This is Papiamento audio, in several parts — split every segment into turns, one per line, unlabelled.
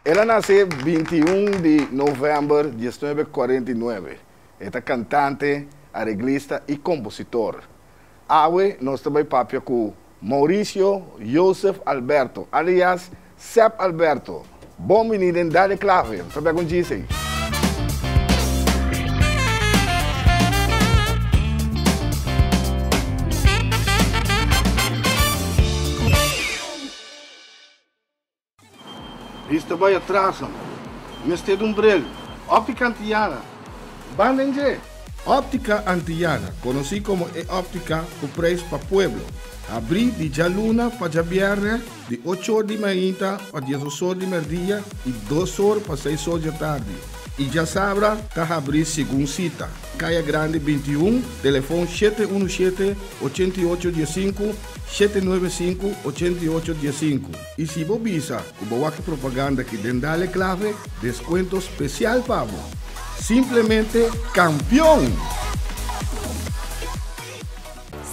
El a nase 21 di novèmber 1949. E ta kantante, areglista i kompositor. Awe nos ta bai papia ku Mauricio Joseph Alberto, alias Sep Alberto. Bon bini den Dale Clave. Nos ta bek un djis ei. Bista bai atras nan. Mester di un bril. Optica Antillana. Ban den dje! Optica Antillana, conoci como e optica cu prijs pa pueblo. Habri di djaluna pa djabierne di ocho or di mainta pa diesdos or di merdia y dos or pa seis or djatardi. Y djasabra ta habri segun cita. Caya Grandi 21, telefon 717 88 15, 795 88 15. I si bo bisa ku bo wak e propaganda ki den Dale Clave, deskuento spesial pa bo. Simplemente kampion!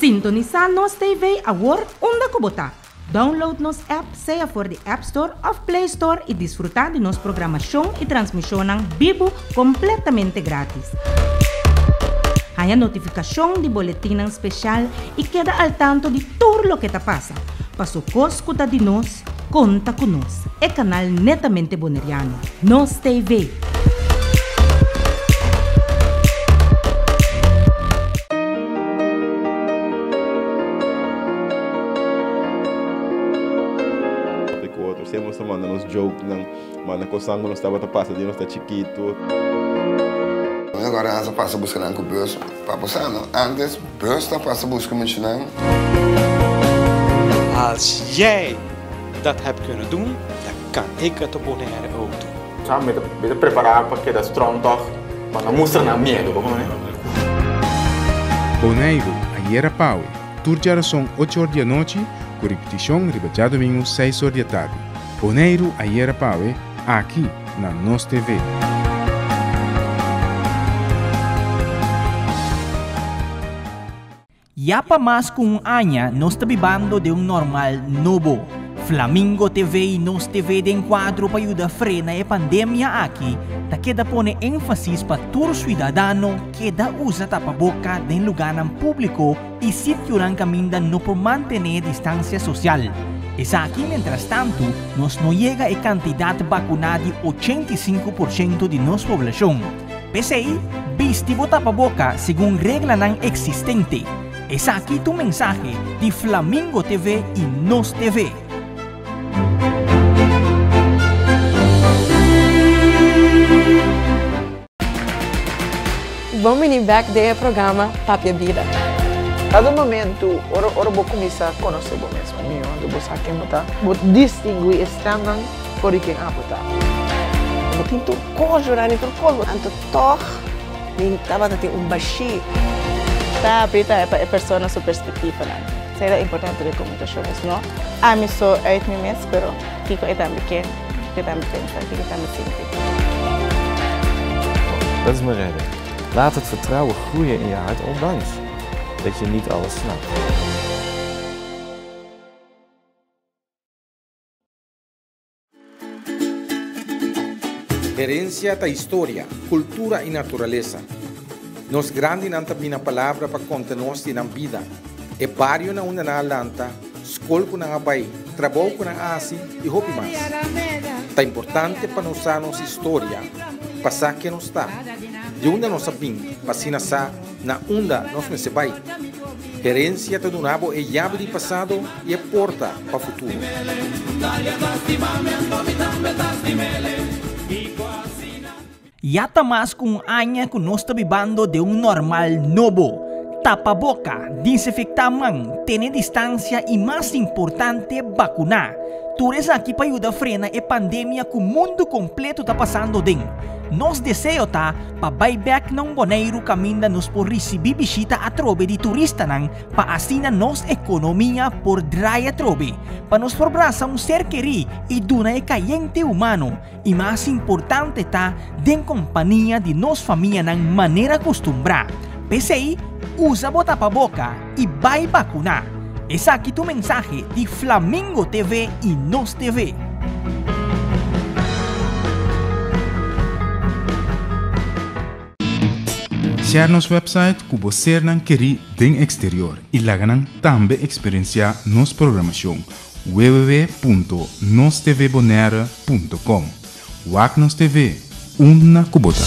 Sintonisá Nos TV awor unda ku bo ta. Download nos app sea for di App Store òf Play Store i disfrutá di nos programashon i transmishonnan bibu kompletamente grátis. Haña notifikashon di boletinnan spesial i keda al tanto di tur loke ta pasa. Paso kos ku ta di nos, konta ku nos, e kanal netamente boneriano, Nos TV.
Ku otro siempre nos ta manda nos jokenan, manda kosnan ku nos tabata pasa di nos ta chikitu.
Agora a pasa buska nan ku bus pa bo sa no antes bus ta pasa buska muchanan.
Als jij dat hebt kunnen doen, dan kan ik het op Bonaire ook doen.
Sa mi ta mi ta prepará pa keda strong tòg, pa no mustra nan miedu, bo kono?
Boneiru, ayera pawe, tur djarason ocho or di anochi, ku ripitishon riba djadumingu seis or di atardi. Boneiru, ayera pawe, aki na Nos TV.
Ya pa mas ku un aña nos ta bibando den un normal nobo. Flamingo TV i Nos TV den kuadro pa yuda frena e pandemia aki ta keda pone énfasis pa tur suidadano keda usa tapaboka den lugánan públiko i sitionan kaminda no por mantené distansia sosial. Esaki mientrastantu nos no yega e kantidat bakuná di 85% di nos poblashon. P'esei, bisti bo tapaboka segun reglanan eksistente. Esaki ta un mensahe di Flamingo TV i Nos TV.
Bon bini bek den e programa Papia Bida.
Cada momento ora ora bo cuminsa conoce bo mes miho anto bo sa ken bo ta, bo distingui e stemnan for di ken abo ta.
Bo tin tur cos, Jorani, tur cos. Anto toch mi tabata tin un bashí.
Ta abrí tambe pa e persona su perspectivanan. Esei ta importante den comunicacion, es no ami so uit mi mes, pero kico e tambe ke, kico e tambe pensa, kico e tambe sinti.
Dat is mijn redding. Laat het vertrouwen groeien in je hart ondanks dat je niet alles snapt.
Herencia ta historia, cultura y naturalesa. Nos grandinan ta bina palabra pa conta nos di nan bida, e bario na unda nan a lanta, scol cu nan a bay, trabou cu nan a haci y hopi mas. Ta importante pa nos sa nos historia, pa sa ken nos ta, di unda nos a bin, pa asina sa na unda nos mester bay. Herencia ta duna bo e yabi di pasado y e porta pa futuro.
Ya ta mas ku un aña ku nos ta bibando den un normal nobo. Tapa boka, disinfektá man, tene distansia i mas importante bakuná. Tur esaki pa yuda frena e pandemia ku mundu kompleto ta pasando den. Nos deseo ta pa bai bèk na un Boneiru kaminda nos por risibí bishita atrobe di turistanan pa asina nos ekonomia por drai atrobe, pa nos por brasa un ser kerí i duna e kayente humano. I mas importante ta den kompania di nos famianan manera kustumbrá. P'esei, usa bo tapaboka i bai bakuná. Esaki ta un mensahe di Flamingo TV i Nos TV.
Share nos website ku bo sernan kerí den eksterior i laga nan tambe eksperensiá nos programashon www.nostvbonaire.com. Wak nos TV, unda ku bo ta.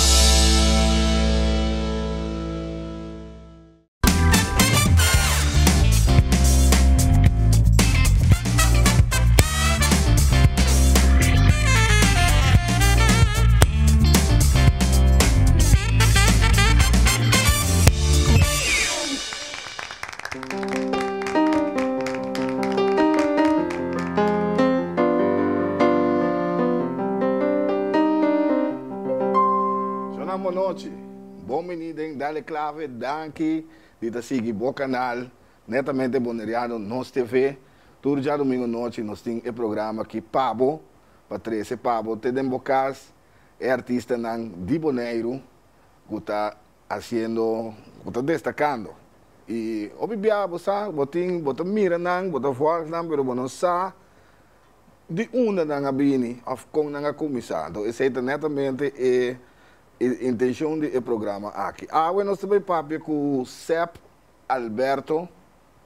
Shonnan bonochi, bon bini den Dale Clave, danki di ta sigui bo kanal Netamente Boneriano Nos TV. Tur djadumingu nochi nos tin e programa aki pa bo, pa trese pa bo te den bo kas e artistanan di Boneiru ku ta Haciendo bo ta destacando y hopi bia bo sa bo tin bo ta mira nan bo ta volg nan pero bo no sa di unda nan a bini of con nan a cuminsa anto esey ta netamente e intencion di e programa aki. Awe nos ta bay papia cu Sep Alberto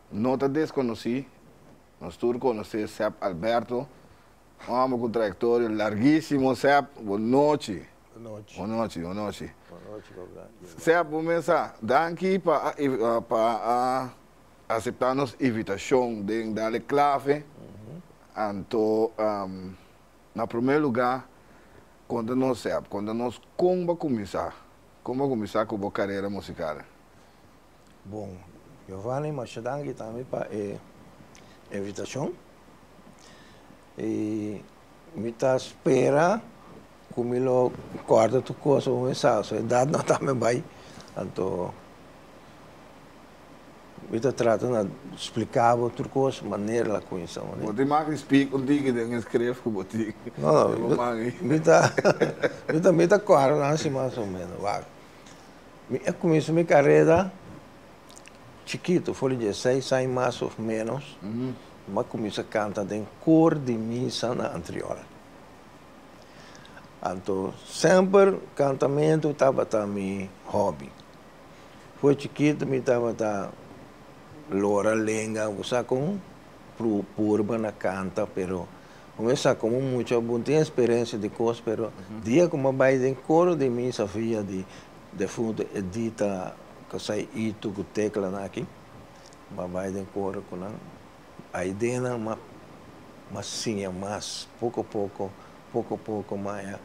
no ta desconoci nos tur conoce Sep Alberto un homber cu trayectoria larguisimo Sep bo nochi.
Bonochi.
Bonochi, bonochi.
Bonochi, Gobran.
Sep, bo mesa, danki pa a pa a aseptá nos invitashon den Dale Clave. Anto, na promé lugá, konta nos, Sep, konta nos kon bo a kuminsá, kon bo a kuminsá ku bo karera musikal?
Bon, Giovanni, masha danki tambe pa e invitashon. I mi ta spera Ku mi lo kòrda tur kos un mesa, so edat no ta mi bai, anto mi ta trata na splika bo tur kos manera la kuminsá.
Bo tin mag di spik un tiki den e skref ku bo tin.
No, no, mi ta mi ta kòrda nan si mas o ménos. Wak, mi a kuminsá mi karera chikitu, for di dieseis aña mas òf ménos, mi a kuminsá kanta den kor di misa na Antriol. Anto semper kantamentu tabata mi hòbi. For chikitu mi tabata lora lenga, bo sa kon purba na kanta, pero bo mes sa komo mucha bo no tin eksperensia di kos, pero dia ku mi a bai den koro di misa via di defuntu Edita Kasai Itu ku Tecla nan aki, mi a bai den koro ku nan. Aidenan m'a m'a siña mas poko poko, poko poko m'a e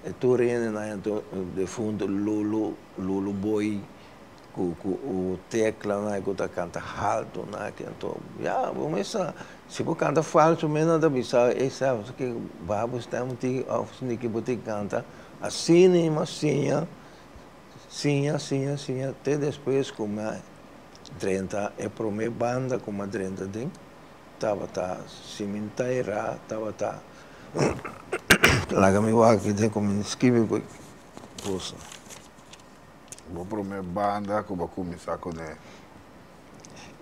e tur hendenan anto defuntu Lulu, Lulu Boy ku ku u teclanan ku ta kanta haltu nan aki anto ya bo mes sa si bo kanta falso mes nan ta bisa ey sa ke baha bo stem tiki of niki bo tin kanta asina m'a siña siña siña siña te despues ku m'a Drenta e promé banda ku m'a drenta den tabata Simintaira tabata laga mi wak aki den ku mi skibi ku boso.
Bo promé banda ku bo a kuminsá kuné?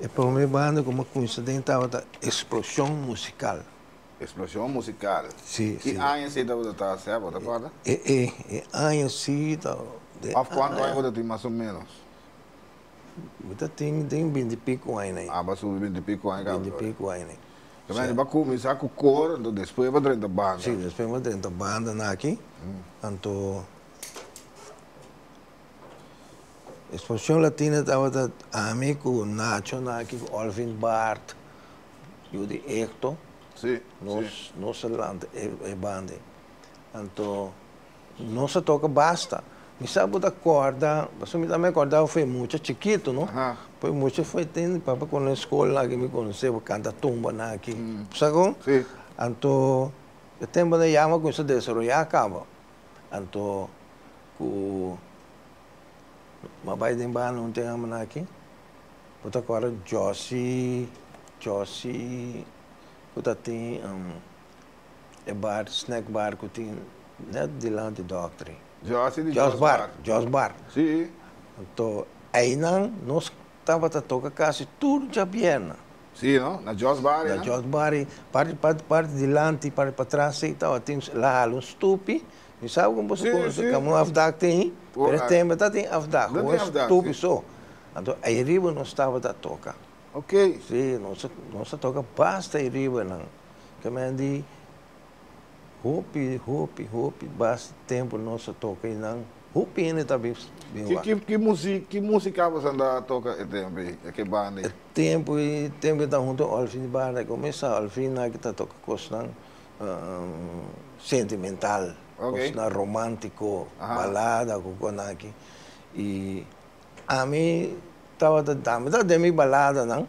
E promé banda ku m'a kuminsá den tabata Exploshon Musikal.
Exploshon Musikal?
Si, si.
Ki aña esei tabata ta sè, bo ta kòrda?
E e e aña si ta.
Òf kuantu aña bo ta tin mas o ménos?
Mi ta tin den binti pico aña nai.
Ah, bo a subi binti pico aña caba.
Binti pico aña nai.
Ta mende bo a cuminsa cu cor, anto despues bo a drenta banda.
Si, despues bo a drenta banda na aki, anto Explosión Latina tabata ami cu Nacho na aki, cu Olvin Bart, yu di Ecto.
Si, si.
Nos, nos a lanta e banda ei. Anto. Nos a toca basta. Mi sa bo ta corda, pasobra mi tambe a corda foi mucha chikito, no? Foi mucha foi tin papa con e school aki mi conoce bo canta tumba nan aki. Bo sa con?
Si.
Anto e tempo nan yama cuminsa desaroya caba. Anto cu mi a bay den banda un tin amo nan aki, bo ta corda Jossy, Jossy cu ta tin. E bar, snack bar ku tin net dilanti Doctory.
Jos di Jos
Bar. Jos Bar.
Si.
Anto einan nos tabata toka kasi tur djabièrnè.
Si no, na Jos Bar
einan. Na Jos Bar ei, parti parti parti dilanti, parti patras ei tabatin, el a hala un stupi, Mi sabe kon boso konosé kaminda afdak tin, pero e tempu ta tin afdak, hopi stupi so. Anto ayriba nos tabata toka. Si, nos a toka basta ayriba nan. Ke men di hopi, hopi, hopi basta tempu nos a toka einan. Hopi hende ta bin wak.
Ki musika boso anda toka e tempu ei, e ke banda ei?
E tempu ei, tempu ta huntu Olfin di Barra a kuminsá. Olfin aki ta toka kosnan sentimental, kosnan romántiko, balada ku kon aki. I ami tabata tambe ta den mi baladanan.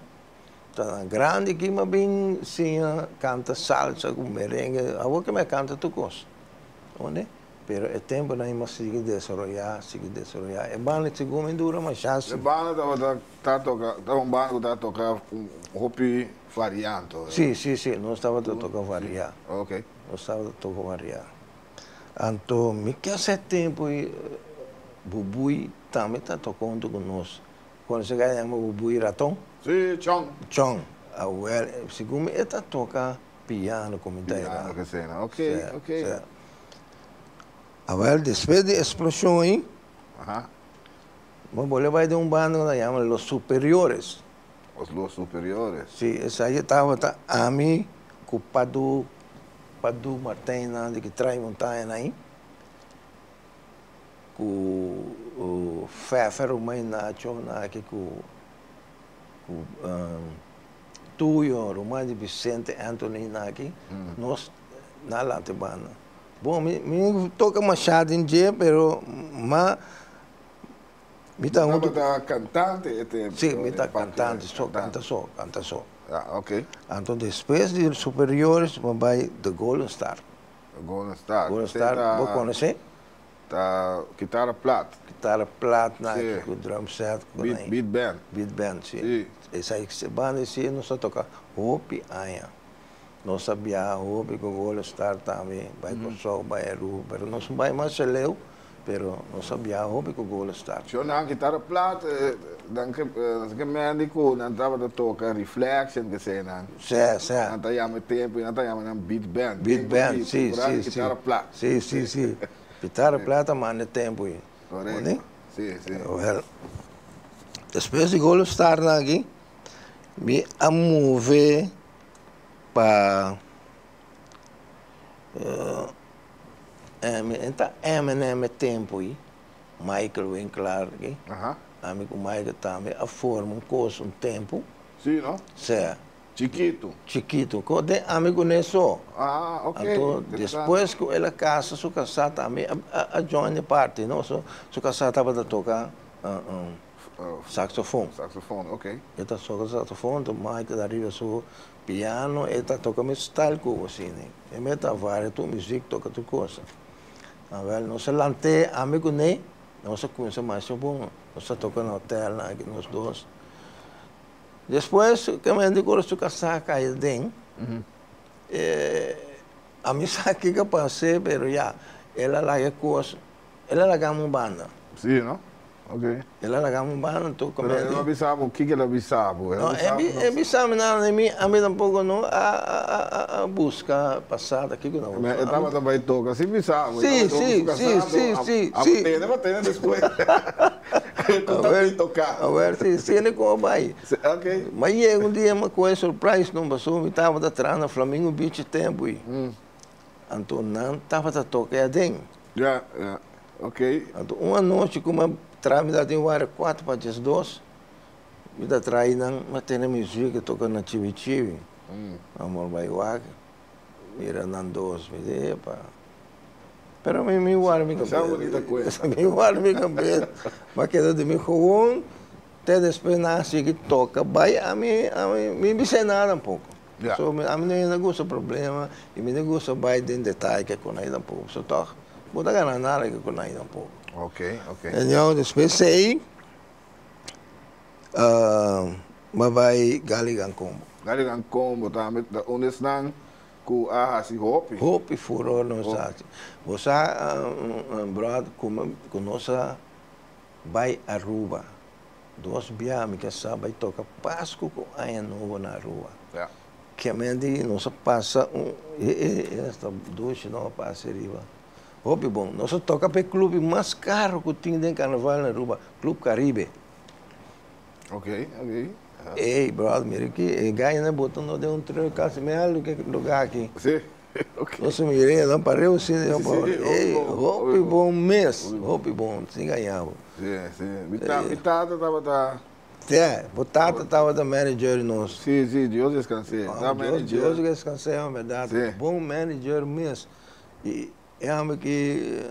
Ta na grandi ki mi a bin siña kanta salsa ku merengue, awor ke mi a kanta tur kos. Ondi? Pero e tempunan ei mi a sigui desaroyá, sigui desaroyá. E banda segun mi dura mashá
si. E banda tabata ta toka, tabata un banda ku ta toka hopi varianto.
Si, si, si, nos tabata toka variá.
Ok.
Nos tabata toka variá. Anto mi kese tempu ei Bubui tambe ta toka huntu ku nos. Konosé ku a yama Bubui Raton?
Si, Chong.
Chong. Awel, segun mi e ta toka piano ku mi ta era.
Piano ke sena, ok, ok.
Si. Awel, despues di eksploshon ei, mi bolbe bai den un banda ku ta yama Los Superiores.
Los Superiores.
Si, esaki tabata ami ku Padu, Padu Martijn nan di ki trai montaña ei, ku Fefe Romein Nacho nan aki ku Tuyo, ruman di Vicente Anthony nan aki, nos na lanta e banda. Bon, mi mi toka masha den dje, pero ma mi ta
huntu. Bo tabata kantante e tempu?
Si, mi ta kantante so, kanta so, kanta so.
Ah, ok.
Anto despues di Superiores mi a bai The Golden Star.
The Golden Star.
Golden Star, bo konosé?
Ta kitara plat.
Kitara plat na aki ku drum set ku
Beat, beat band.
Beat band, si. Si. Esaki e banda si nos a toka hopi aña. Nos a biaha hopi ku Golden Star tambe, bai Kòrsou, bai Aruba, pero nos no bai masha leu, pero nos a biaha hopi ku Golden Star.
Sho nan kitara plat, nan ke nan ke mendi ku nan tabata toka Reflection kesenan.
Si, si.
Nan ta yama e tempu, nan ta yama nan beat band.
Beat band, si, si, si.
Kitara plat.
Si, si, si. Pitara plata manda tempu ei.
Korekto. Si, si.
Wel, despues di Golden Star nan aki, mi a move pa mi ta M&M tempu ei, Michael Winklaar aki. Ami ku Michael tambe a forma un kos un tempu.
Si, no?
Si.
Chikitu.
Chikitu. Ko den ami ku ne so.
Ah, ok.
Anto despues ku el a kasa, su kasá tambe a join e party, no? So, su kasá tabata toka saksofon.
Saksofon, ok.
E ta toka saksofon, anto Michael ariba su piano, e ta toka mes style ku bo asina. E mes ta varia tur muzik, toka tur cosa. Awel, nos a lant'é, ami ku ne, nos a kuminsá masha bon. Nos a toka na hotelnan aki nos dos. Despues ke mi di kor su kasá kai aden, ami sa kiko pas'é pero ya, el a laga e kos, el a laga mi un banda.
Sí, no? Ok.
El a laga mi un banda, anto
Pero el no a bisa bo, kiko el a bisa bo?
No, e bisa mi nada, mi ami tampoco no a buska pasada kiko no.
E tabata bai toka sin bisa bo.
Sí, sí, sí, sí, sí.
A bo tene, bo tene despues. Ku ta bin toká.
Awer si sini ku a bai.
Ok.
Ma yega un dia mi a kohe surprise no pasobra mi tabata traha na Flamingo Beach e tempu ei. Anto nan tabata toka ei aden.
Ya, ya. Ok.
Anto un anochi ku mi a traha mi tabatin wara kuater pa diesdos, mi ta traha einan mi a tene muzik a toka na chibi chibi. Amor bai wak. Mira nan dos, mi di, epa. Pero mi mi warda mi
kabes. Esa bonita kuenta.
Mi warda mi kabes. Ma keda di mi gewoon te despues nan a sigui toka bai ami ami mi bis'é nada tampoko.
Ya.
So ami no yenda gusta problema i mi no gusta bai den detaye ke kon ai tampoko. So tòg bo ta gana nada ke kon ai tampoko.
Ok, ok.
Anyhow despues ei Mi a bai Galligan Combo.
Galligan Combo tambe ta un di esnan ku a hasi hopi.
Hopi furor nos a hasi. Bo sa bròder ku nos a bai Aruba dos bia mi ke sa bai toka Pasku ku Aña Nobo na Aruba. Kemen di nos a pasa un e esta dushi nos a pasa riba. Hopi bon. Nos a toca pa e club mas caro cu tin den carnaval na Aruba, Club Caribe.
Ok, ok.
Ey, brother, mira aki, e gainan a bota nos den un truck casi me algo ke lugar aki.
Si, ok.
Nos a mira e nan pareu si, ey, hopi bon mes, hopi bon, sin gaña bo.
Si, si. Mi tata tabata.
Te, bo tata tabata manager di nos.
Si, si, Dios descans'é.
Ta manager. Dios descans'é, berdad. Bon manager mes. I e homber ki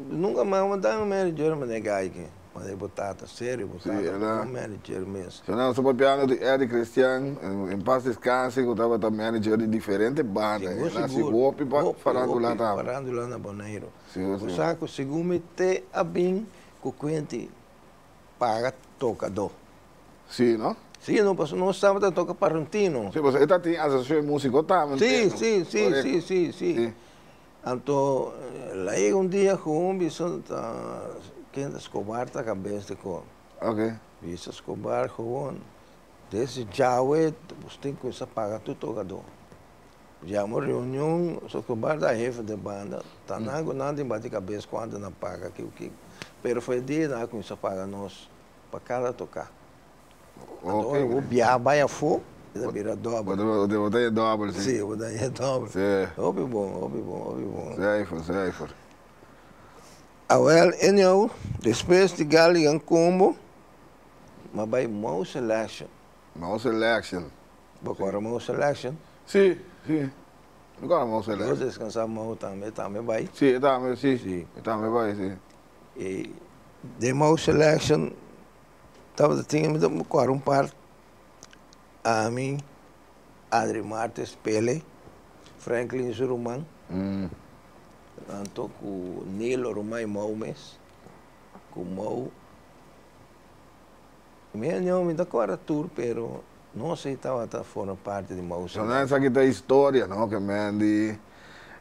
nunca mas bo ta un manager manera gai aki, manera bo tata, serio bo tata un manager mes.
So nan sta papiando di Eddie Christian, en paz descanse, ku tabata manager di diferente banda, el a hasi hopi pa farandula tambe.
Hopi farandula na Boneiru. Bo sa ku segun mi te a bin ku Quinty paga tokadó.
Sí, no?
Sí, no, pasobra nos tabata toka parrontino.
Sí, pasobra e ta tin asosiashon di músiko tambe.
Sí, sí, sí, sí, sí, sí. Anto, el a yega un dia ku un bisa ta ken ta Escobar ta kabes di kor.
Ok.
Bisa Escobar gewoon, desde djawe bos tin kuminsá paga tur tokadó. Yama reunion, Escobar ta hefe di banda, ta nan ku nan tin bati kabes kuantu nan paga kiu kiu. Pero for e dia nan a kuminsá paga nos. Pa kada toká. Anto ora bo biaha bai afó, e ta bira dòbel.
Bo ta haña dòbel, si.
Si, bo ta haña dòbel.
Si.
Hopi bon, hopi bon, hopi bon.
Zuiver, zuiver.
Awèl, anyhow, despues di Galligan Combo, m'a bai Mou Selection.
Mou Selection.
Bo kòrda Mou Selection?
Si, si. Mi kòrda Mou Selection.
Dios deskansa Mou tambe, e tambe bai.
Si, e tambe, si. Si. E tambe bai, si.
E den Mou Selection tabata tin mi ta kòrda un par ami, Adri Martes, Pele, Franklin su ruman, anto ku Nilo ruman i Mou mes, ku Mou mi a mi ta kòrda tur pero nos ei tabata forma parti di Mou Selection.
Esaki ta historia no ke men di.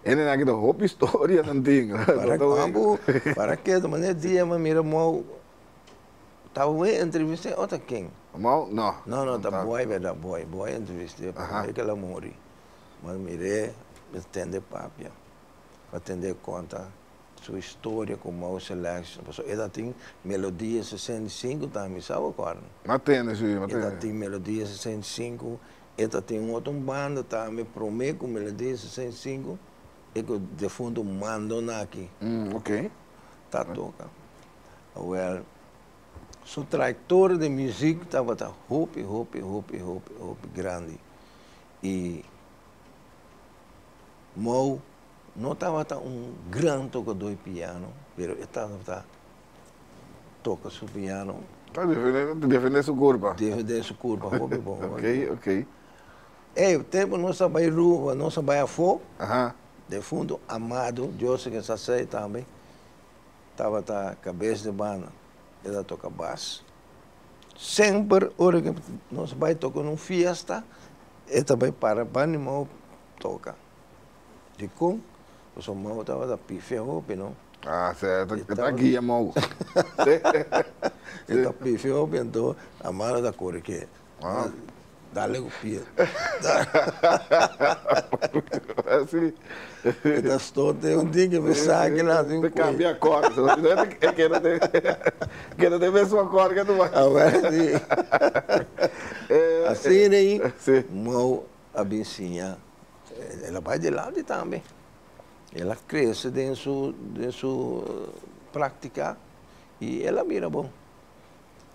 Hendenan aki ta hopi historia nan tin.
Para kampo, para ketu, manera dia mi mira Mou, ta bo entrevist'é o ta ken?
Mou? No.
No, no, ta Boy berdad, Boy, Boy entrevist'é, promé ke el a muri. Mi mir'é, mi tende papia, mi tende konta su historia ku Mou Selection, pasobra e ta tin Melodia 65 tambe, sa bo kòrda?
Mi a tende, si, mi a tende.
E ta tin Melodia 65. E ta tin un otro banda tambe prome ku Melodia 65 e ku defunto Mandonaki ta toka. Awel su trayektoria den muzik tabata hopi hopi hopi hopi hopi grandi i Mou no tabata un gran tokadó di piano pero e tabata toka su piano.
Ta defende su kurpa.
Defende su kurpa, hopi bon.
Ok, ok.
Ey, tempu nos a bai Ruba, nos a bai afó.
Aha.
Defunto Amado, Dios ke sa sei tambe, tabata kabes di banda, e ta toka bas. Semper ora ke nos bai toka na un fiesta, e ta bai para banda di mou toka. Dikon? Pasobra mou tabata pifia hopi, no?
Ah, sè, e ta guia mou.
E ta pifia hopi, anto Amado ta kore ke. Dale ku pia.
Si.
E ta stote un ding, e sa ke la tin
kue. Ta kambia akòrd. E keda den, keda den mesmo akòrd ke tu bai.
Awèl, si. Asina ei, mou a bin siña. El a bai dilanti tambe. El a krese den su den su práktika i el a bira bon.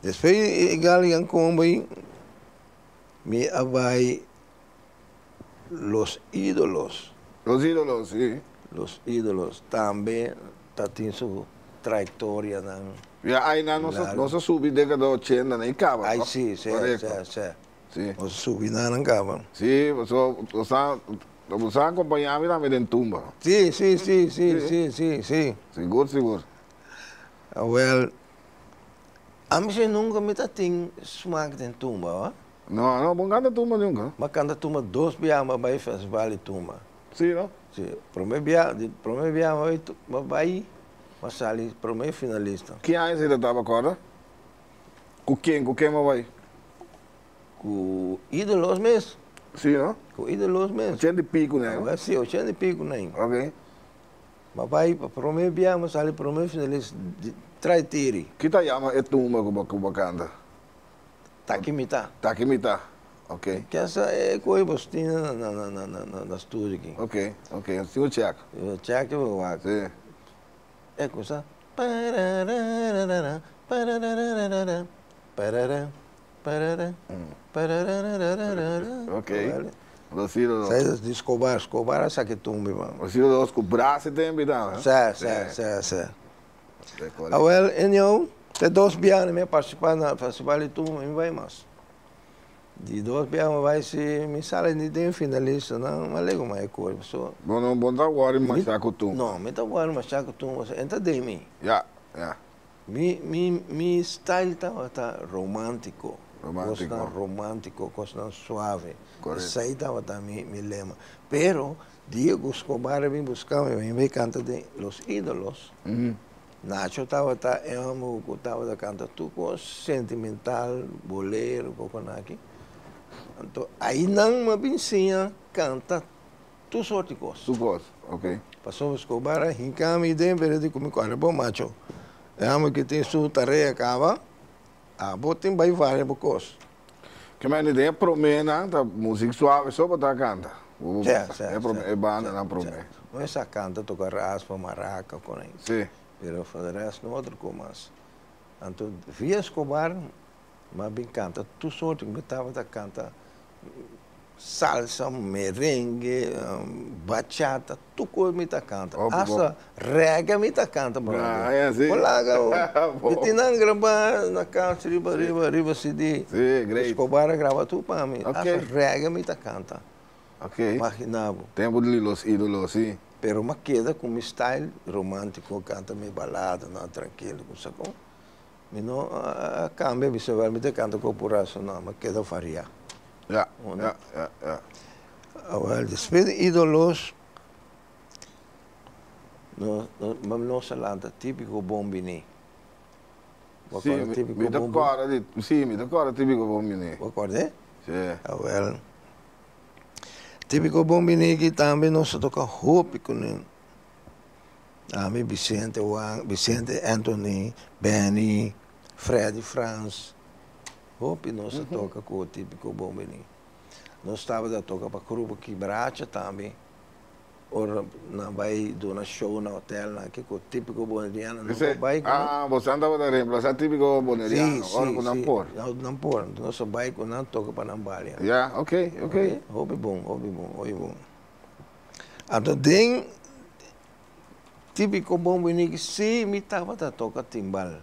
Despues di e Galligan Combo ei, mi a bai Los Ídolos.
Los Ídolos, si.
Los Ídolos tambe ta tin su trayektorianan.
Ya, ainan nos a nos a subi dékada ochenta nan i kaba, no?
Ai si, si, si, si.
Si.
Nos a subi nan nan kaba.
Si, pasobra bo sa, bo sa acompaña mi tambe den tumba.
Si, si, si, si, si, si, si.
Sigur, sigur.
Awel, ami si nunca mi ta tin smak den tumba, ho.
No, no, bo no canta tumba nunca.
Mi a canta tumba dos biaha mi a bay festival di tumba.
Si, no?
Si, prome biaha, di prome biaha mi a bay, mi a bay, mi a sali prome finalista.
Ki aña esei ta taba, corda? Cu ken, cu ken bo a bay?
Ku ídolos mes.
Sí, no?
Ku ídolos mes.
Ochenta i piku nei.
Sí, ochenta i piku nei.
Ok.
M'a bai pa prome bia, m'a sali prome finalista di Trai Tiri.
Ki ta yama e tumba ku bo ku bo kanta?
Taki mi ta.
Taki mi ta, ok.
Kesa e koe bo tin na na na na na studio aki.
Ok, ok, nos tin ku check.
Check e bo wak.
Si.
E kusa pararararara pararararara parara parara pararararara.
Ok. Los ídolos.
Sa es di Escobar, Escobar a saki tumbi man.
Los ídolos ku brasa e tempi tambe.
Sa, sa, sa, sa. Awel, anyhow, te dos biaha mi a participa na festival di tumba, mi bai mas. Di dos biaha mi bai si mi sali ni den finalista nan, mi a lego mas e kos pasobra.
Bo no bo ta wòri masha ku tumba.
No, mi ta wòri masha ku tumba pasobra e ta den mi.
Ya, ya.
Mi mi mi style tabata romántico.
Romántico.
Kosnan romántico, kosnan suave.
Correcto.
Esei tabata mi mi lema. Pero Diego Escobar a bin busca mi, mi bay canta den Los Ídolos. Nacho tabata e homber cu tabata canta tur cos sentimental, bolero, coconaki. Anto aynan mi a bin siña canta tur soort di cos.
Tur cos, ok.
Pasobra Escobar a hinca mi den pero e di cu mi cuadra bo macho. E homber ki tin su tarea caba, abo tin bay varia bo cos.
Ke men den e prome nan ta muzik suave so bo ta kanta.
Sí, sí,
E prome, e banda nan prome.
No esa kanta toka raspa, maraka, kon ei.
Sí.
Pero for de rest no otro ko mas. Anto via Escobar mi a bin kanta tur sorti ku mi tabata kanta salsa, merengue, bachata, tur kos mi ta kanta. Hasta reggae mi ta kanta brother. Bo laga bo. Mi tin nan grabá na kas riba riba riba CD. Escobar a graba tur pa mi. Hasta reggae mi ta kanta. Imagina bo.
Tempu di Los Ídolos si.
Pero mi a keda ku mi style romántico, kanta mi baladanan trankilo ku sa kon. Mi no a cambia bisa wel mi ta canta cu purazo no, mi a keda varia.
Ja, ja, ja, ja.
Awel, despues di Idolos, no, no, nos a lanta Tipico Bon Bini. Bo
Sí,
acorda Tipico
mi ta
Bon Bini?
corda di, sí, mi ta corda Tipico Bon Bini.
Bo acorda e?
Sí.
Awel, Tipico Bon Bini aki tambe nos a toca hopi cu nan. Ami, Vicente Wang, Vicente Anthony, Benny, Freddy Frans, hopi nos a toca cu Tipico Bon Bini. Nos tabata toca pa Grupo Kibracha tambe, ora nan bay duna show na hotelnan aki cu Tipico Boneriano nan por bay cu nan.
Ah, bosan tabata reemplaza Tipico Boneriano ora cu nan por.
Si, si, nan por. Nos a bay cu nan toca pa nan balia.
Ya, ok, ok.
Hopi bon, hopi bon, hopi bon. Anto den Típico Bon Bini si mi tabata toka timbal.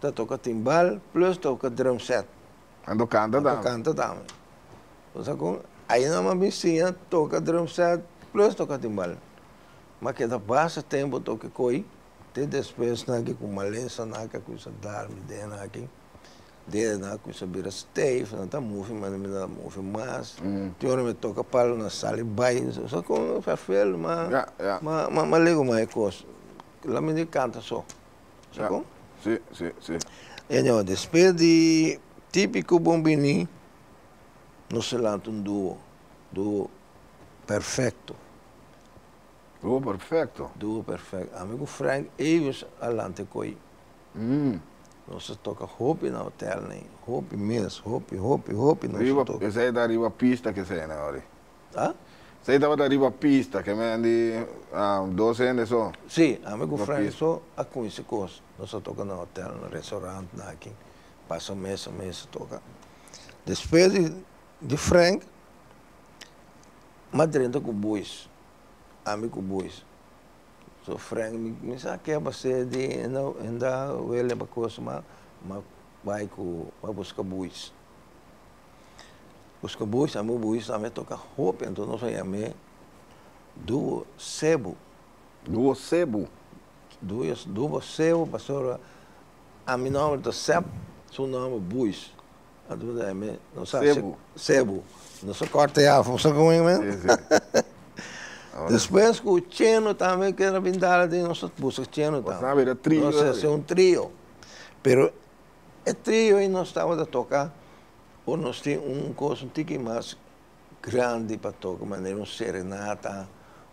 Ta toka timbal plus toka drum set.
Anto kanta tambe.
Anto kanta tambe. Bo sa kon? Aina mi a bin siña toka drum set plus toka timbal. Mi a keda basta tempu toka e koi te despues nan aki ku malesa nan aki a kuminsa dar mi den aki. Dede nan a kuminsa bira stijf, nan ta move mas, mi ta move mas. Tin ora mi toka palo nan sali bai, sa kon verveel, ma ma ma lego mas e kos. La mi di kanta so. Sa kon?
Si, si, si.
Anyhow, despues di Típico Bon Bini, nos a lanta un duo, duo perfecto.
Duo perfecto?
Duo perfecto. Ami ku Frank Evers a lanta e koi. Nos a toca hopi na hotel nei, hopi mes, hopi, hopi, hopi nos a toca.
Esei ta riba pista ke esei na ori?
Ah?
Esei tabata riba pista ke men di dos hende so?
Si, ami ku Frank so a cuminsa cos. Nos a toca na hotel, na restaurant na aki, pasa mesa mesa toca. Despues di Frank, m'a drenta ku boys, ami ku boys. So Frank mi mi sa ke a ser di enda enda wele pa kos ma ma bai ku bai buska buis. Buska buis ami buis tambe toka hopi anto nos a yam'é Duo Cebu.
Duo Cebu.
Duo Duo Cebu pasobra ami nomber ta Seb su nomber Buis anto mi ta yam'é nos sa
Cebu.
Cebu nos a korta e afo sa kon e men.
Si si.
Despues ku Cheno tambe keda bin dal aden, nos a buska Cheno tambe.
Nos a bira trio.
Nos a hasi un trio. Pero e trio ei nos tabata toka ora nos tin un kos un tiki mas grandi pa toka, manera un serenata.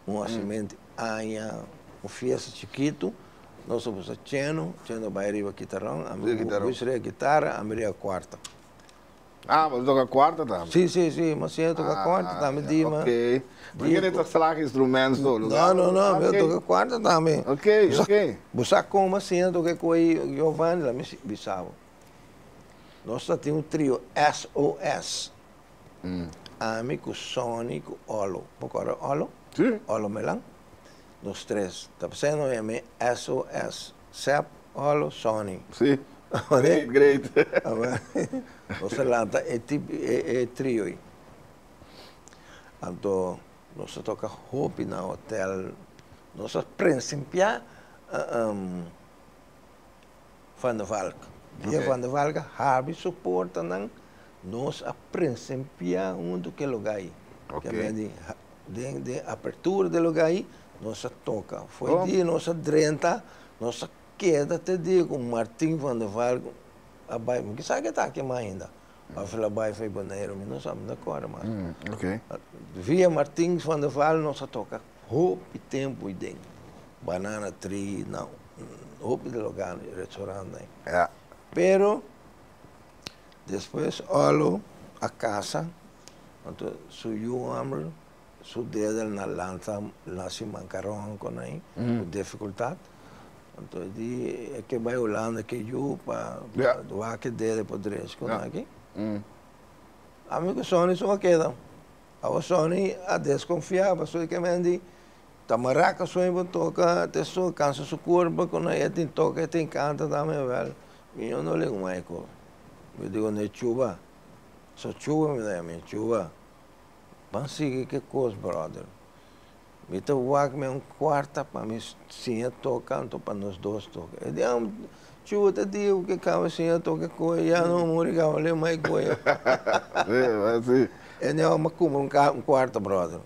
Un hasimentu aña, un fiesta chikitu, nos a busa Cheno, Cheno bai riba kitaron, ami busa riba kitara, ami riba kuarta.
Ah, bo ta toka kuarta tambe?
Si, si, si, mi a siña toka kuarta tambe di ma.
Ok. Bo kere ta slag instrument so?
No, no, no, mi a toka kuarta tambe.
Ok, ok.
Bo sa kon mi a siña toka ku e Giovanni? La mi bisa bo. Nos ta tin un trio SOS. Ami ku Sonny ku Olo. Bo kòrda Olo?
Si.
Olo Melan. Nos tres. Ta p'esei nos yam'é SOS. Sep, Olo, Sonny.
Si. Great, great.
Nos a lanta e tip, e trio ei. Anto nos a toka hopi na hotel. Nos a prinsimpiá Van der Valk. Dia Van der Valk a habri su portanan, nos a prinsimpiá huntu ku e lugá ei. Den den apertura di e lugá ei, nos a toka. Foi dia nos a drenta, nos a keda te dia ku Martin van der Valk a bai. Mi kisa ke ta aki mas ainda. Of el a bai for Boneiru, mi no sa, mi no kòrda mas. Via Martin van der Valk nos a toka hopi tempu ei den. Banana Tree, na hopi di lugá, restaurantnan. Pero despues Olo a kasa. Anto su yu homber su dede na lansa nasi mancaron con ai cu dificultad. Anto e di e ke bai Hulanda ke yu pa wak e dede por drecha con aki. Ami cu Sonny so a keda. Awo Sonny a desconfia pasobra e ke men di ta maraca so bo toca te so cansa su curpa con ai e tin toca e tin canta tambe wel mi no le un ko. Mi digo ne chuba. So chuba mi ta yama chuba ban sigui ke kos brother mi ta wak mi un kuarta pa mi siña toka anto pa nos dos toka e di am chuba ta di ke kaba siña toka koe ya no muri kaba le mai koe e di am a kumpra un kuarta brother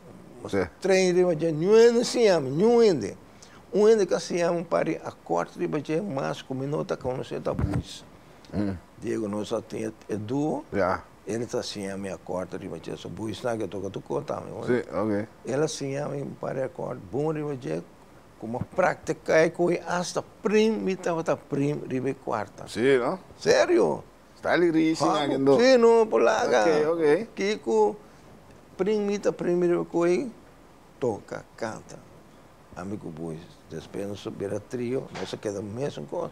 train riba dje niun hende siña mi niun hende un hende ka siña mi un par di akort riba dje mas ku mi no ta konosé ta buis. Diego nos a tin e duo.
Ja.
El ta siña mi akort riba dje. So buisnan ke toka tur konta mi.
Si, ok.
El a siña mi un par di akort bon riba dje ku mi a praktiká e koe hasta prim mi tabata prim riba e kuarta.
Si, no?
Serio.
Style risi na kendo.
Si, no por laga.
Ok, ok.
Kiko prim mi ta prim riba koe toka, kanta. Ami ku buis. Despues nos a bira trio, nos a keda mesun kos.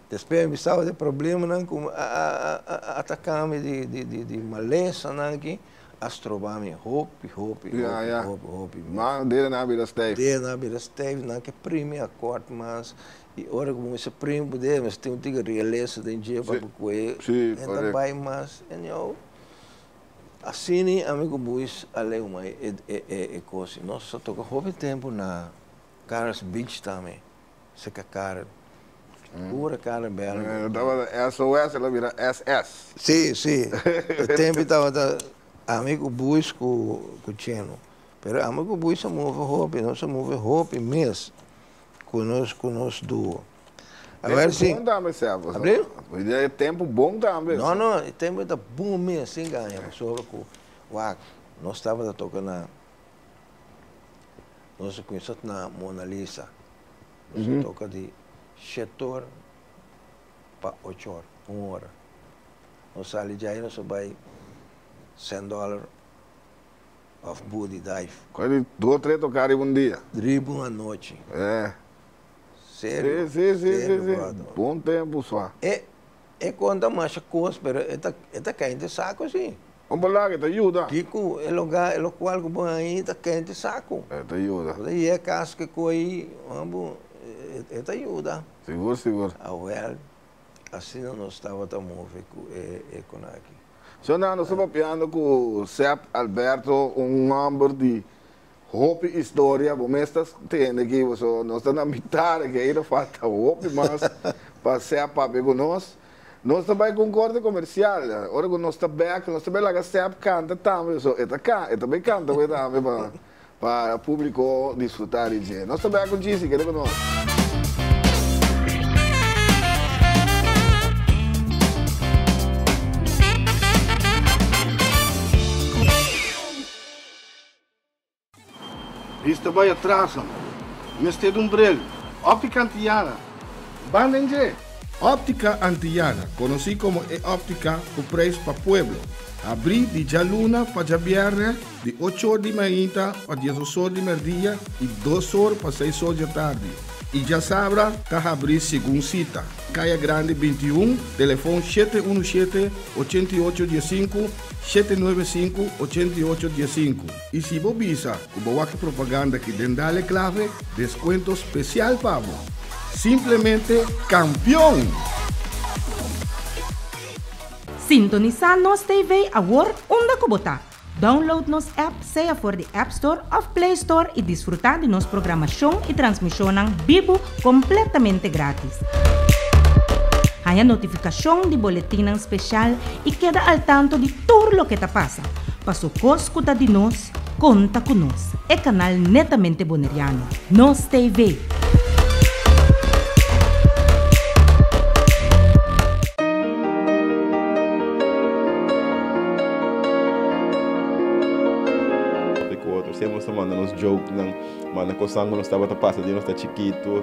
Despues mi staba den problemanan ku a ataka mi di malesanan aki, a stroba mi hopi, hopi, hopi, hopi, hopi.
Ma dede nan a bira stijf.
Dede nan a bira stijf, nan ke primi akort mas, i ora ku bo mester primi bo dede, mester tin un tiki realesa den dje pa bo kue, e ta bai mas, anyhow, asina ami ku Buis a leu mai e kos, nos a toka hopi tempu na Karels Beach tambe. Seka Karen. Pura Karen Belga.
Tabata SOS, el a bira SS.
Sí, sí. E tempu tabata ami ku Buis ku Cheno. Pero ami ku Buis a move hopi, nos a move hopi mes ku nos ku nos duo.
A ver si. Tempu bon tambe, Sef.
Abril?
E tempu bon tambe.
No, no, e tempu ta bon mes, sin gaña. Pasobra ku, wak, nos tabata toka na. Nos a cuminsa na Mona Lisa. Nos a toca di shete or pa ocho or, un ora. Nos sali djai nos a bay Sand Dollar of Buddy Dive.
Cual di dos o tres toca riba un dia?
Riba un anochi.
Eh.
Serio.
Si, si, si, si, si. Bon tempo swa.
E, e conta masha cos, pero e ta, e ta cayente saco si.
Un balaga ta yuda.
Kiko e loga e lokual ku bo haña ta kente saku.
E ta yuda.
Bo ta yega kas ke koi bo e ta yuda.
Sigur sigur.
Awel asina nos tabata move ku e konaki.
So nan nos ta papiando ku Sep Alberto un hòmber di hopi historia bo mes ta tende aki pasobra nos ta na mitar aki ainda falta hopi mas pa Sep papia ku nos. Nos ta bai ku un korte komersial ora ku nos ta bek nos ta bai laga Sep kanta tambe so e ta e ta bai kanta wei tambe pa pa publiko disfruta di dje. Nos ta bek ku Gisi keda ku nos. Bista bai atras nan. Mester di un bril. Optica Antillana. Banda en dje. Optica Antillana, konosí komo e optica ku preis pa pueblo, habrí di djaluna pa djabièrnè di ocho or di mainta pa diesdos or di mèrdia i dos or pa seis or djatardi, i djasabra ta habrí segun sita. Kaya Grandi 21, telefon 717 88 15, 795 88 15. I si bo bisa ku bo wak e propaganda aki den Dale Clave, deskuento spesial pa bo. Simplemente kampion!
Sintonisá Nos TV awor unda ku bo ta. Download nos app sea for di App Store òf Play Store i disfrutá di nos programashon i transmishonnan bibu kompletamente grátis. Haña notifikashon di boletinnan speshal i keda al tanto di tur loke ta pasa. Paso kos ku ta di nos, konta ku nos. E kanal netamente boneriano. Nos TV.
Ku otro siempre nos ta manda nos jokenan, manda kosnan ku nos tabata pasa di nos ta chikitu.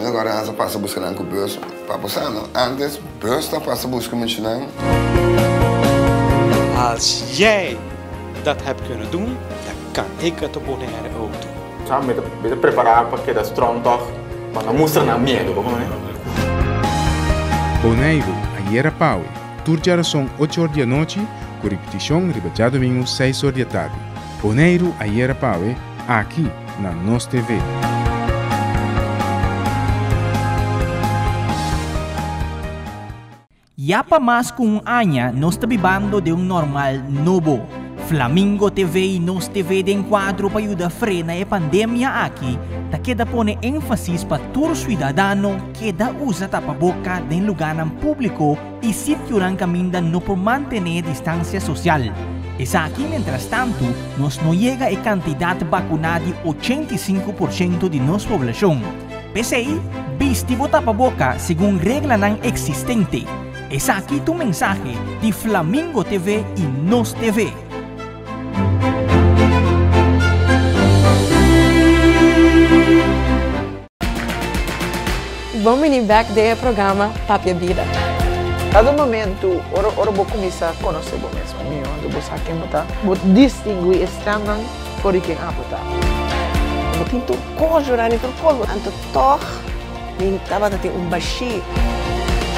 Agora a pasa buska nan ku bus pa bo sa no antes bus ta pasa buska muchanan.
Als jij dat hebt kunnen doen, dan kan ik het op Bonaire ook doen.
Sa mi ta mi ta prepará pa keda strong tòg, pa no mustra nan miedu, bo kono?
Boneiru, ayera pawe, tur djarason ocho or di anochi, ku ripitishon riba djadumingu seis or di atardi. Boneiru, ayera pawe, aki na Nos TV.
Ya pa mas ku un aña nos ta bibando den un normal nobo. Flamingo TV i Nos TV den kuadro pa yuda frena e pandemia aki ta keda pone énfasis pa tur suidadano keda usa tapaboka den lugánan públiko i sitionan kaminda no por mantené distansia sosial. Esaki mientrastantu nos no yega e kantidat bakuná di 85% di nos poblashon. P'esei, bisti bo tapaboka segun reglanan eksistente. Esaki ta un mensahe di Flamingo TV i Nos TV.
Bon bini bek den e programa Papia Bida.
Dado momento, ora ora bo kuminsá konosé bo mes mihó, anto bo sa ken bo ta, bo distinguí e stemnan for di ken abo ta.
Bo tin tur kos, Jorani, tur kos. Anto tòg mi tabata tin un bashí.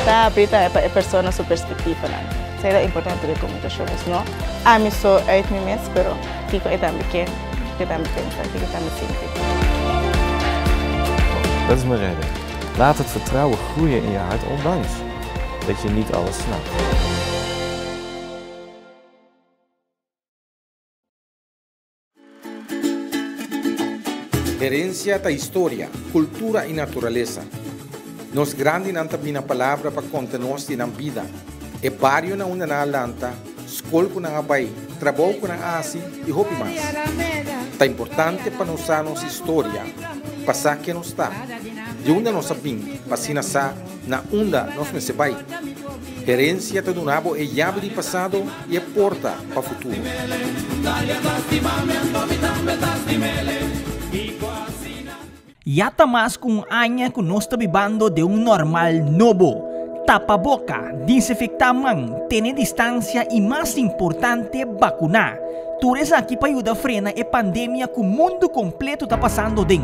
Ta habrí tambe pa e persona su perspektivanan. Esei ta importante den komunikashon, es no ami so uit mi mes, pero kiko e tambe ke, kiko e tambe pensa, kiko e tambe sinti.
Dat is mijn redding. Laat het vertrouwen groeien in je hart ondanks dat je niet alles snapt.
Herencia ta historia, cultura y naturalesa. Nos grandinan ta bina palabra pa conta nos di nan bida, e bario na unda nan a lanta, scol cu nan a bay, trabou cu nan a haci y hopi mas. Ta importante pa nos sa nos historia, pa sa ken nos ta, di unda nos a bin, pa asina sa na unda nos mester bay. Herencia ta duna bo e yabi di pasado y e porta pa futuro.
Ya ta mas ku un aña ku nos ta bibando den un normal nobo. Tapa boka, disinfektá man, tene distansia i mas importante bakuná. Tur esaki pa yuda frena e pandemia ku mundu kompleto ta pasando den.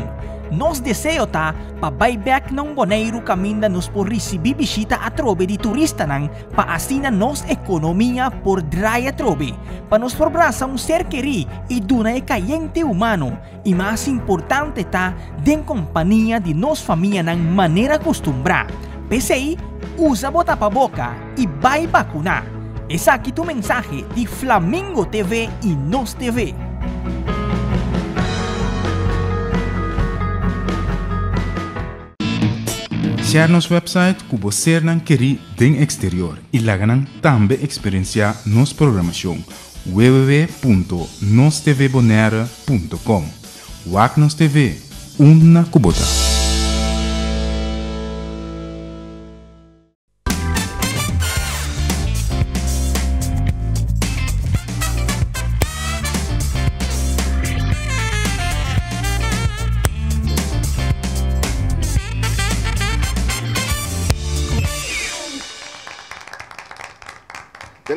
Nos deseo ta pa bai bèk na un Boneiru kaminda nos por risibí bishita atrobe di turistanan pa asina nos ekonomia por drai atrobe, pa nos por brasa un ser kerí i duna e kayente humano. I mas importante ta den kompania di nos famianan manera kustumbrá. P'esei, usa bo tapaboka i bai bakuná. Esaki ta un mensahe di Flamingo TV i Nos TV.
Share nos website ku bo sernan kerí den eksterior i laga nan tambe eksperensiá nos programashon. www.nostvbonaire.com Wak nos TV, unda ku bo ta.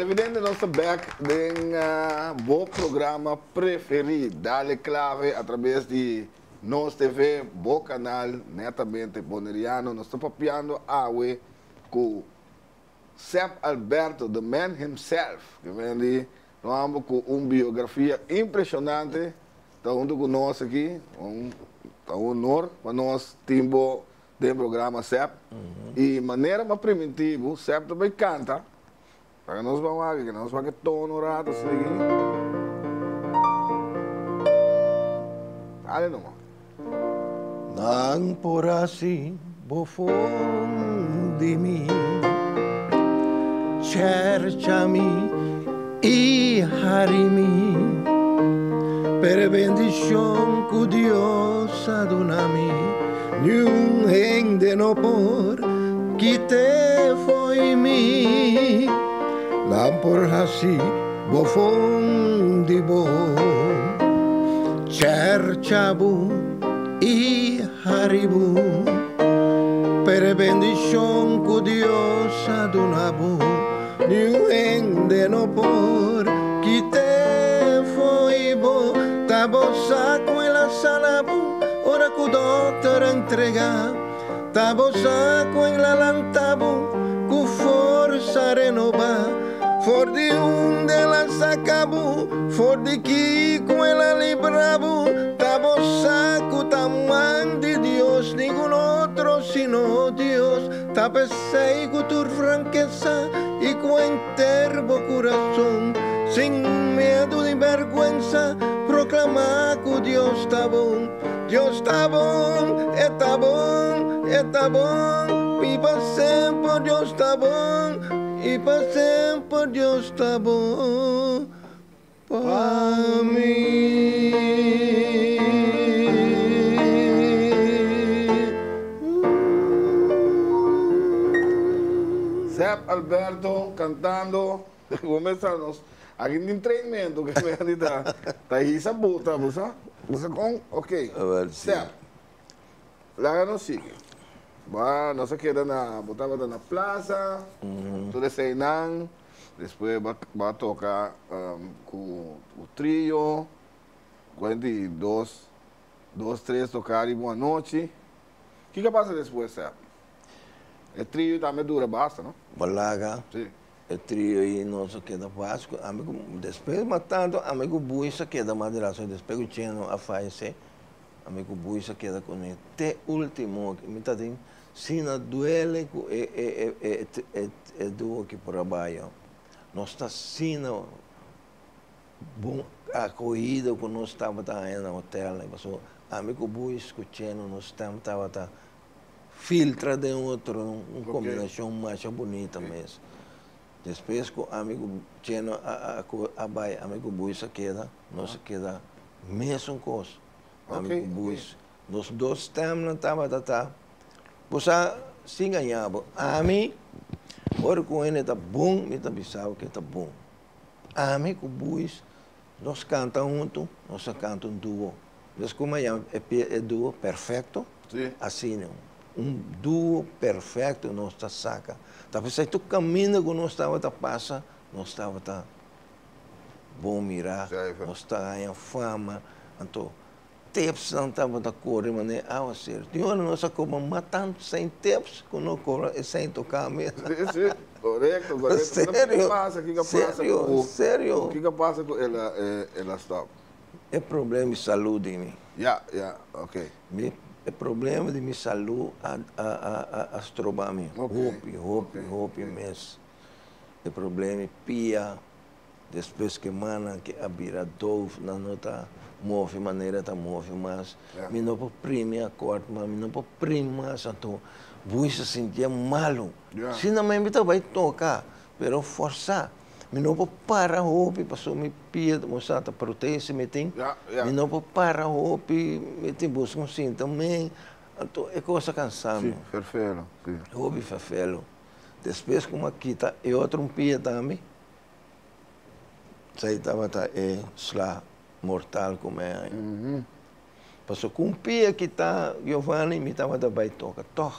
Televidente nos ta bek den bo programa preferi Dale Clave a traves di Nos TV, bo canal netamente Boneriano. Nos ta papiando awe cu Sep Alberto, the man himself, ke men di un homber cu un biografia impresionante ta hunto cu nos aki. Ta un honor pa nos tin bo Den programa Sep y manera m'a priminti bo Sep ta bay canta pa que nos ban wak que nos wak e tono rato sigui dale numa.
Nan por haci bofon di mi, chercha mi y hari mi, pero e bendicion cu Dios a duna mi, Niun hende no por kit'é fo'i mi. Nan por hasi bofon di bo, chercha bo i hari bo, pero e bendishon ku Dios a duna bo, niun hende no por kit'é fo'i bo. Ta bo sa ku el a sana bo. Ora ku dòkter a entregá, ta bo sa ku el a lanta bo ku forsa renobá. For di unda el a saka bo, for di kiko el a libra bo, ta bo sa ku ta man di Dios, ningun otro sino Dios. Ta p'esei ku tur frankesa i ku henter bo kurason, sin miedu ni bèrgwensa, Proclama cu Dios ta bon, Dios ta bon, E ta bon, E ta bon, y pa semper Dios ta bon, y pa semper Dios ta bon pa mi.
Sep Alberto cantando. Bo mester nos aki tin trainmento ke men di ta ta hisa buta bo sa bo sa kon ok step laga nos sigui bo nos a keda na bo tabata na plaza tur eseinan despues bo bo a toka ku trio 42 dos tres toka riba un anochi kiko a pasa despues step e trio tambe dura basta no.
Bo laga.
Si.
E trio ei nos a keda Pascu, ami ku despues mas tantu ami ku Buis a keda mas delaso despues ku Cheno a fayesé ami ku Buis a keda kuné te ultimo mi ta tin sina duele ku e e e e e duo aki por a bai nos ta asina bon akohido ku nos tabata haña na hotel pasobra ami ku Buis ku Cheno nos tabata Filtra den otro un combinacion masha bunita mes. Despues cu ami cu Cheno a bay, ami cu Buis a keda, nos a keda mesun cos. Ami cu Buis, nos dos stemnan tabata ta, bo sa, sin gaña bo, ami, ora cu hende ta bon, mi ta bisa bo cu e ta bon. Ami cu Buis, nos canta hunto, nos a canta un duo. Nos kuma yama e duo perfecto? Asina, un duo perfecto nos ta saca. Ta p'esei tur caminda cu nos tabata pasa, nos tabata bon mira, nos ta haña fama. Anto tipsnan tabata core manera awacer. Tin ora nos a cobra mas tanto sèn tips cu no cobra e sèn tocamia.
Si, si, corecto, corecto.
Serio, serio, serio.
Kico a pasa cu el a stop?
E problema di salú di mi.
Ya, ya, ok.
Mi, e problema di mi salú a a a a stroba mi hopi, hopi, hopi mes. E problema di pia, despues ku e mannan ke a bira doof, nan no ta move manera ta move mas. Mi no por primi akòrt mas, mi no por primi mas, anto bui sa sintié malu. Si na mi ta bai toka, pero fòrsá. Mi no por para hopi pasobra mi pia ta mostra ta protesi mi tin. Mi no por para hopi, mi tin busca un sinta men. Anto e cos a cansa mi.
Si, ferfelo, si.
Hopi ferfelo. Despues cu mi a kita e otro un pia tambe, esai tabata e sla mortal cu mi a haña. Pasobra cu un pia kita, Giovanni, mi tabata bay toca tog.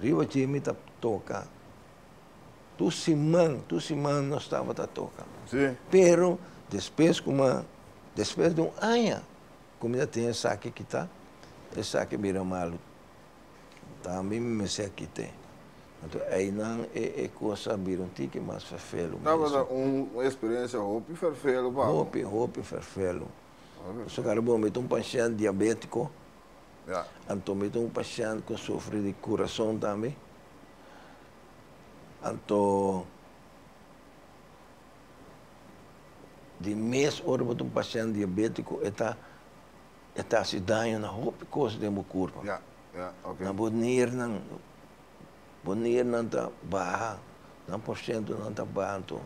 Riba dje mi ta toca. Tur siman, tur siman nos tabata toka.
Si.
Pero despues ku mi despues di un aña ku mi ta tin esaki kita, esaki bira malu. Tambe mi mester a kit'é. Anto einan e e kos a bira un tiki mas ferfelu.
Tabata un eksperensia hopi ferfelu pa bo.
Hopi, hopi ferfelu. Pasobra bo mi ta un pashènt diabétiko. Anto mi ta un pashènt ku a sufri di kurason tambe. Anto di mes ora bo ta un pashènt diabétiko e ta e ta hasi daño na hopi kos den bo kurpa. Na bo nirnan, bo nirnan ta baha, nan porshentonan ta baha anto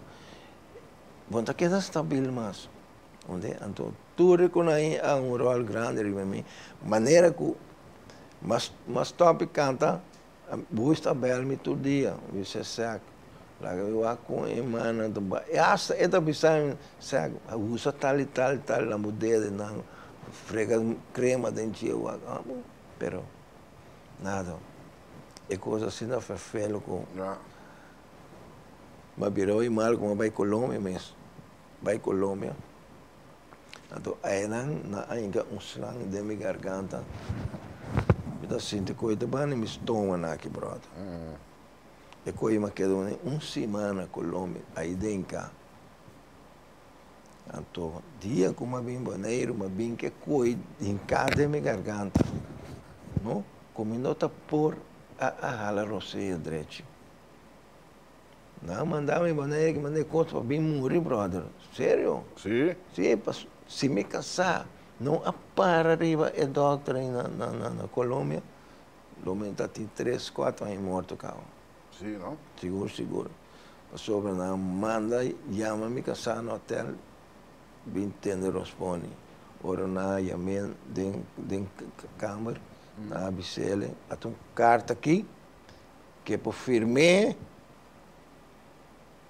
bo no ta keda stabil mas. Unda anto tur e ku nan a un ròl grandi riba mi manera ku mas mas stòp di kanta Bush ta bèl mi tur dia, mi bisa Sèk, laga mi wak kon e mannan ta bai. I asta e ta bisa mi, Sèk, usa tal i tal i tal na bo dedenan, frega krema den dje wak. Ah bon, pero nada. E kos asina ferfelu ku mi a bira hopi mal ku mi a bai Colombia mes, bai Colombia. Anto einan nan a hinka un slang den mi garganta. Mi ta sinti ku e ta bani mi stoma nan aki bròder. E koe mi a keda un un siman na Colombia ai den ka. Anto dia ku mi a bin Boneiru mi a bin ku e koe hinká den mi garganta no ku mi no ta por a hala rosea drechi. Nan a manda mi manera ki manda e kos pa bin muri brother. Serio.
Si?
Si, pas si mi kasá no a para riba e dòkter ei na na na na Colombia, lo mi ta tin tres kuater aña morto kaba.
Si, no?
Sigur, sigur. Pasobra nan a manda yama mi kasá na hotel bin tende rospondi. Ora nan a yam'é den den kamber, nan a bis'é, ata un karta aki. Ke por firm'é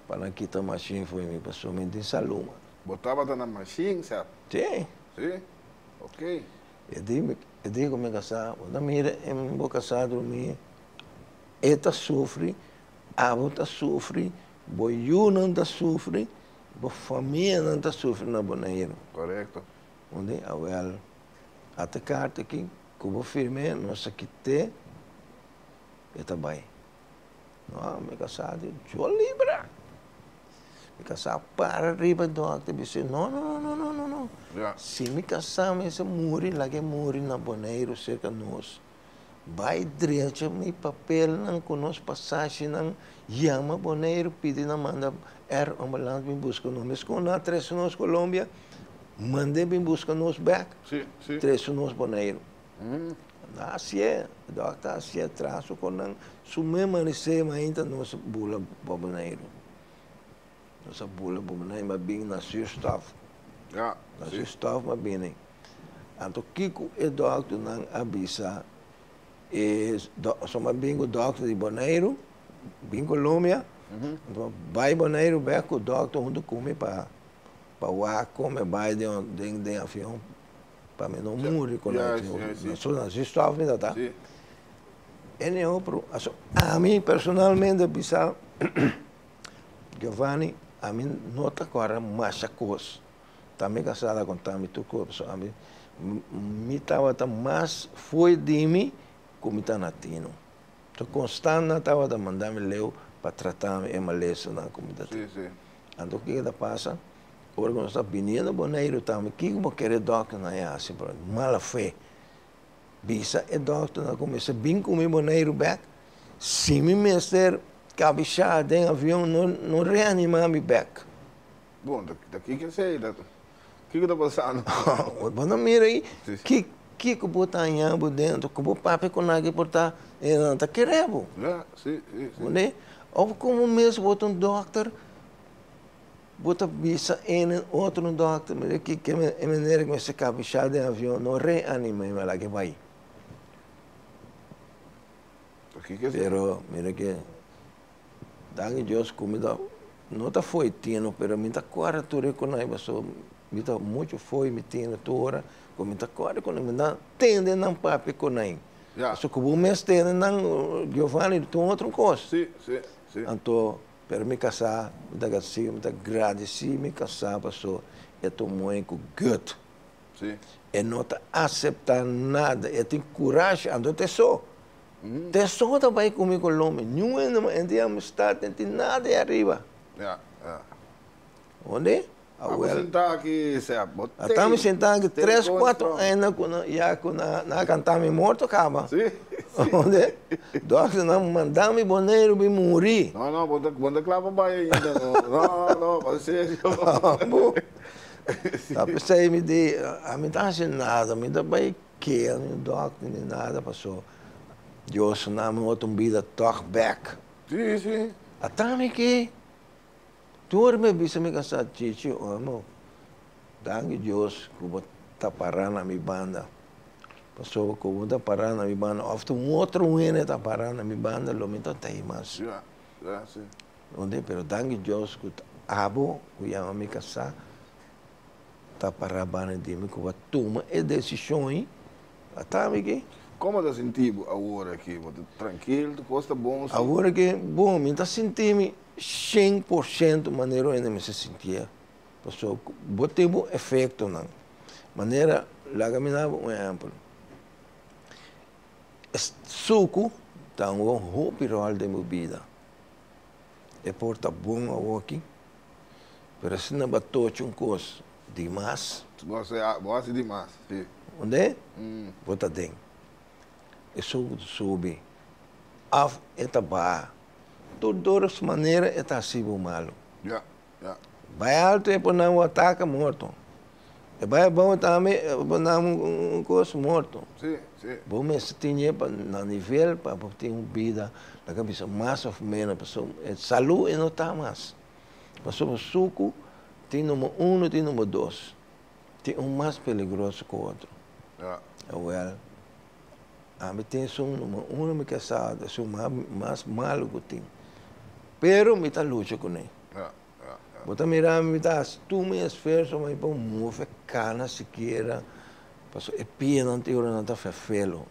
pa nan kita mashin fo'i mi pasobra mi tin salú man.
Bo tabata na mashin, sèt?
Sí.
Sí? Oké.
E di mi, e di ku mi kasá, bo ta mira e bo kasá drumí, e ta sufri, abo ta sufri, bo yunan ta sufri, bo famianan ta sufri na Boneiru.
Korekto.
Unda? Awèl, ata karta aki ku bo firm'é, nos a kit'é. E ta bai. No, mi kasá di yo libra. Mi kasá para riba dòkter bisa, no, no, no, no, no, no. Si mi kasá mester muri, laga e muri na Boneiru serka nos. Bai drecha mi papelnan ku nos pasashinan, yama Boneiru pidi nan manda air ambulance bin buska nos. Meskos nan a trese nos Colombia, mand'e bin buska nos bèk, trese nos Boneiru. Nan hasié, e dòkter hasié traso ku nan. Su mes manisé mainta nos a bula pa Boneiru. Nos a bula pa Boneiru, mi a bin na zuurstof. Na zuurstof mi a bini. Anto kiko e dòkternan a bisa e so mi a bin ku dòkter di Boneiru, bin Colombia, anto mi a bai Boneiru bèk ku dòkter huntu ku mi pa wak kon mi a bai den avion. Pa mi no muri con la So na zuurstof mi ta ta. E neo pero aso ami personalmente bisa Giovanni ami no ta kòrda masha kos. Ta mi kasá ta konta mi tur kos pasobra ami mi tabata mas fo'i di mi ku mi ta na tino. So konstant nan tabata manda mi leu pa trata mi e malesanan ku mi ta tin. Anto kiko ta pasa? Ora ku nos ta biniendo Boneiru tambe, kiko bo kere dòkternan e hasi? Pero mala fe. Bisa e dòkternan ku mester bin ku mi Boneiru bèk, si mi mester kabishá den avion, no no reanimá mi bèk.
Bon, ta kiko esei? Ta kiko ta pasando?
Bo ta mira ei, ki kiko bo ta haña bo dentro, ku bo papia ku nan aki por ta, e nan ta kere bo.
Ya, si, si, si.
Bo Òf komo mes bo ta un dòkter. Bo ta bisa ene otro dòkter, mira ki ke e manera ku mester kabishá den avion, no reanim'é, ma laga e bai. Pero mira ke, danki Dios ku mi ta, no ta fo'i tino, pero mi ta kòrda tur e konai pasobra mi ta muchu fo'i mi tino tur ora ku mi ta kòrda ku mi ta tende nan papia konai. Pasobra ku bo mes tende nan, Giovanni, ta un otro kos. Anto. Pero mi kasá, mi ta gradisí, mi ta gradisí mi kasá paso e ta un muhé ku gut.
Sí.
E no ta aseptá nada, e tin kurashi, anto ta e so. Ta e so ta bai ku mi Colombia, niun hende mas, e no tin amistad, e no tin nada ei ariba.
Ja, ja.
Ondi?
Abo sintá aki, Sep, bo
tei. Ata mi sintá aki tres, kuatro aña ku nan, ya ku nan a kanta mi morto kaba.
Sí, sí.
Ondi? Dòkternan manda mi Boneiru bin muri.
No, no, bo ta kla pa bai ainda, no. No, no, pa serio.
Bo. Ta p'esei mi di, ami ta hasi nada, mi ta bai kea ni dòkter ni nada, paso Dios a duna mi otro un bida tòg bèk.
Sí, sí.
Ata mi ki. Tur mi bisa mi kasá, Chichi, amo, danki Dios ku bo ta pará na mi banda. Pasobra ku bo ta pará na mi banda òf ta un otro hende ta pará na mi banda lo mi ta tei mas.
Ya, ya, si.
Ondi, pero danki Dios ku ta abo ku yama mi kasá ta pará banda di mi ku bo a tuma e desishon ei, ata mi aki.
Komo ta sinti bo awor aki? Bo ta trankil? Tur kos ta bon?
Awor aki, bon, mi ta sinti mi. 100% manera un hende mester sintié, pasobra ku bo tin bo efektonan. Manera, laga mi daba un ehèmpel, e suku ta hunga un hopi ròl den bo bida. E por ta bon awoki, pero si nan bo a tochi un kos dimas.
Bo hasi dimas, si.
Undé? Bo ta den. E suku ta subi òf e ta baha. Tur dos manera e ta hasi bo malu.
Ja, ja.
Bai alto e por nan un ataka morto. E bai abou tambe e por nan un kos morto.
Si, si.
Bo mester tin e pa na nivel pa bo tin un bida laga bisa mas of menos pasobra e salu e no ta mas. Pasobra suku tin number uno tin number dos. Tin un mas peligroso ku otro.
Ja.
Awel. Ami tin esun numero uno mi ke sa esun mas malu ku tin. Pero mi ta lucha kuné. Bo ta mira mi ta hasi tur mi esfuerso mi por move kana sikiera pasobra e pianan tin ora nan ta fefelo.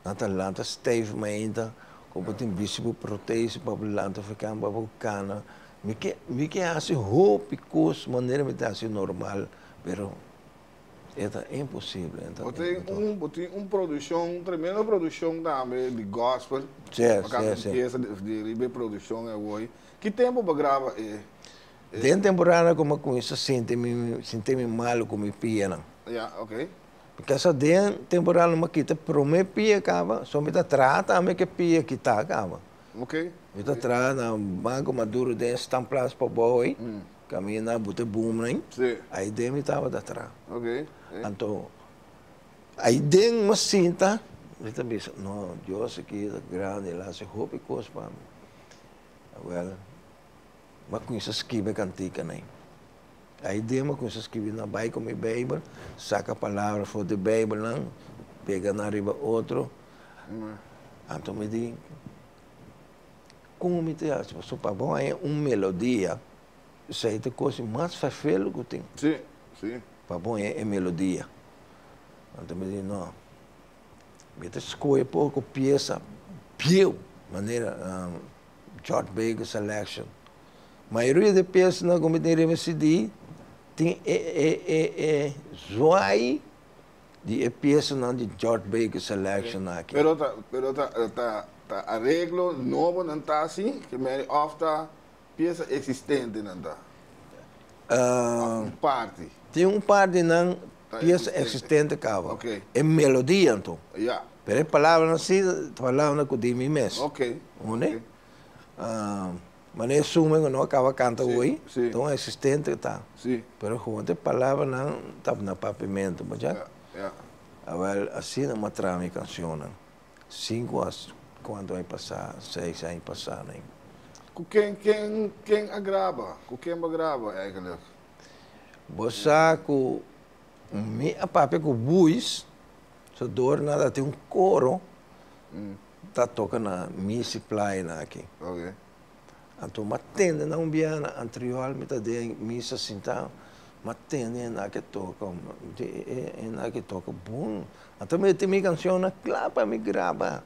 Nan ta lanta stijf mainta ku bo tin bisti bo protesi pa bo lanta for kama pa bo kana. Mi ke mi ke hasi hopi kos manera mi ta hasi normal pero. E ta imposible.
Bo tin un, bo tin un produccion, tremendo produccion tambe di gospel.
Sí, sí,
Bo
sí.
pieza di riba e produccion awor. Ki tempo bo graba e?
Den temporada ku mi a kuminsa sinti mi, sinti mi malu ku mi pianan.
Ya, ok.
Because den temporada mi a kita prome pia kaba, so mi ta traha tambe ku e pia kita kaba.
Ok.
Mi ta traha na Banco Maduro den Stamplaats pabou ei. Caminda bo ta boom nan, ai den mi tabata tra. Anto ai den mi sinta, mi ta bisa, no, Dios aki ta grandi, el a haci hopi cos pa mi. Awel, mi a cuminsa scribi e cantica nan. Ai den mi a cuminsa scribi nan, bai cu mi Bijbel, saca palabra for di Bijbel nan, pega nan riba otro. Anto mi di. Kon mi ta hasi? Pasobra pa bo haña un melodia, esei ta e kos mas fafel ku tin.
Sí, sí.
Pa bo haña e melodia. Anto mi di, no, mi ta skohe poko piesa bieu, manera George Baker Selection. Mayoria di e piesanan ku mi tin riba e CD tin e e e e zwaai di e piesanan di George Baker Selection aki.
Pero ta pero ta ta ta areglo nobo nan ta hasi ke meri of ta piesa existente nan ta? Of un parti?
Tin un par di nan piesa existente kaba.
Ok.
E melodia anto.
Ya.
Pero e palabranan si ta palabranan ku di mi mes.
Ok.
Uni? Manera e sume ku no a kaba kanta hoy, ta un existente ta. Pero gewoon te palabranan ta na papiamentu, bo cha? Awel, asina mi a traha mi kanshonnan. Sinku a kuantu aña pasá, seis aña pasá nan.
Ku ken ken ken a graba? Ku ken bo a graba eigenlijk?
Bo sa ku mi a papia ku Buis, so dor nan ta tin un koro. Ta toka na Missy Playa aki. Anto mi a tende na un biaha na Antriol mi ta den misa sinta. M'a tende hende ke toka, hende ke toka bon. Anto mi tin mi cancionnan kla pa mi graba.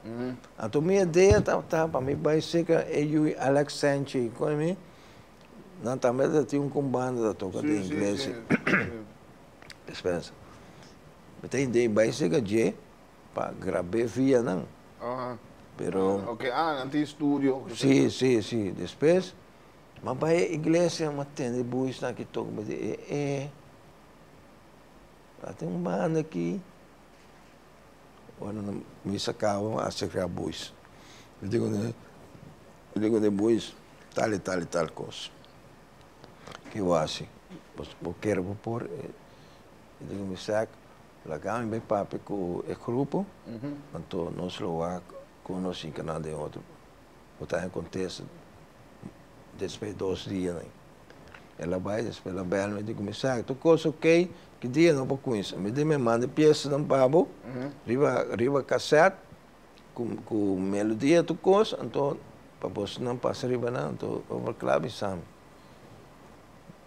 Anto mi idea tabata pa mi bai cerca e yu Alex Sanchez, con mi. Nan tambe ta tin un con banda ta toka den iglesia. Dispensa. Mi ta idea bai cerca dje pa grab'é via nan. Pero.
Ok, ah, nan tin studio.
Si, si, si. Despues. M'a bai e iglesia, m'a tende buisnan aki toka, mi di, e e, ta tin un banda aki. Ora nan misa kaba, m'a aserká buis. Mi di kuné, mi di kuné buis, tal i tal i tal kos. Ke bo hasi? Bo kere bo por? Mi di ku mi sèk, laga mi bai papia ku e grupo, anto nos lo wak kon nos hinka nan den otro. Bo ta haña kontesta despues dos dianan. El a bai, despues el a bel mi, di ku mi sa tur kos okey, ki dia no por kuminsá? Mi di mi manda e piesanan pa bo riba riba kasèt ku ku melodia tur kos, anto pa bosnan pasa riba nan, anto bo por kla bisa mi.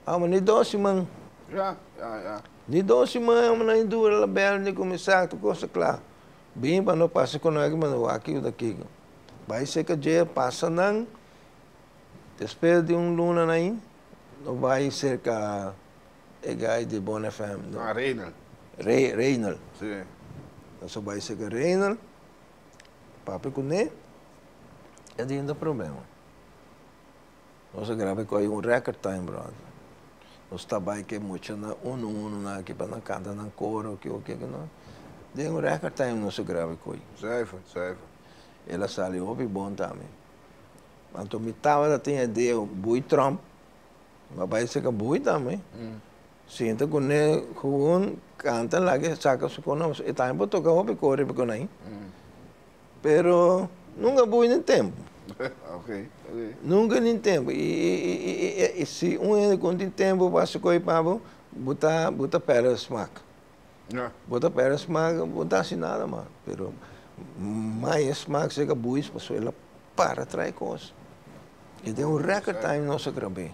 Amo ni dos siman.
Ya, ya, ya.
Ni dos siman amo nan dura el a bel mi di ku mi sa tur kos ta kla. Bin pa no pasa ku nan aki pa no wak kiko ta kiko. Bai serka dje, pasa nan, despues di un luna nan no bai serka e guy di Bon FM.
Ah, Reynel.
Rey, Reynel.
Si.
Nos a bai serka Reynel, papia kuné, e di no problema. Nos a graba ku un record time, brother. Nos ta bai ku e muchanan unu unu nan aki pa nan kanta nan koro, kiko kiko no. Den un record time nos a graba ku.
Zuiver, zuiver.
El a sali hopi bon tambe. Anto mi tabata tin idea bui Trump, mi a bai seka bui tambe. Sinta kuné gewoon kanta laga e saka su kono. E tambe por toka hopi kos riba konai. Pero nunka bui den tempu. Nunka den tempu. I si un hende ku no tin tempu pa hasi kos pa bo, bo ta bo ta pèrdè smak. Bo ta pèrdè smak, bo no ta hasi nada mas. Pero mai e smak serka buis pasobra el a para trae kos. I den un record time nos a grab'é.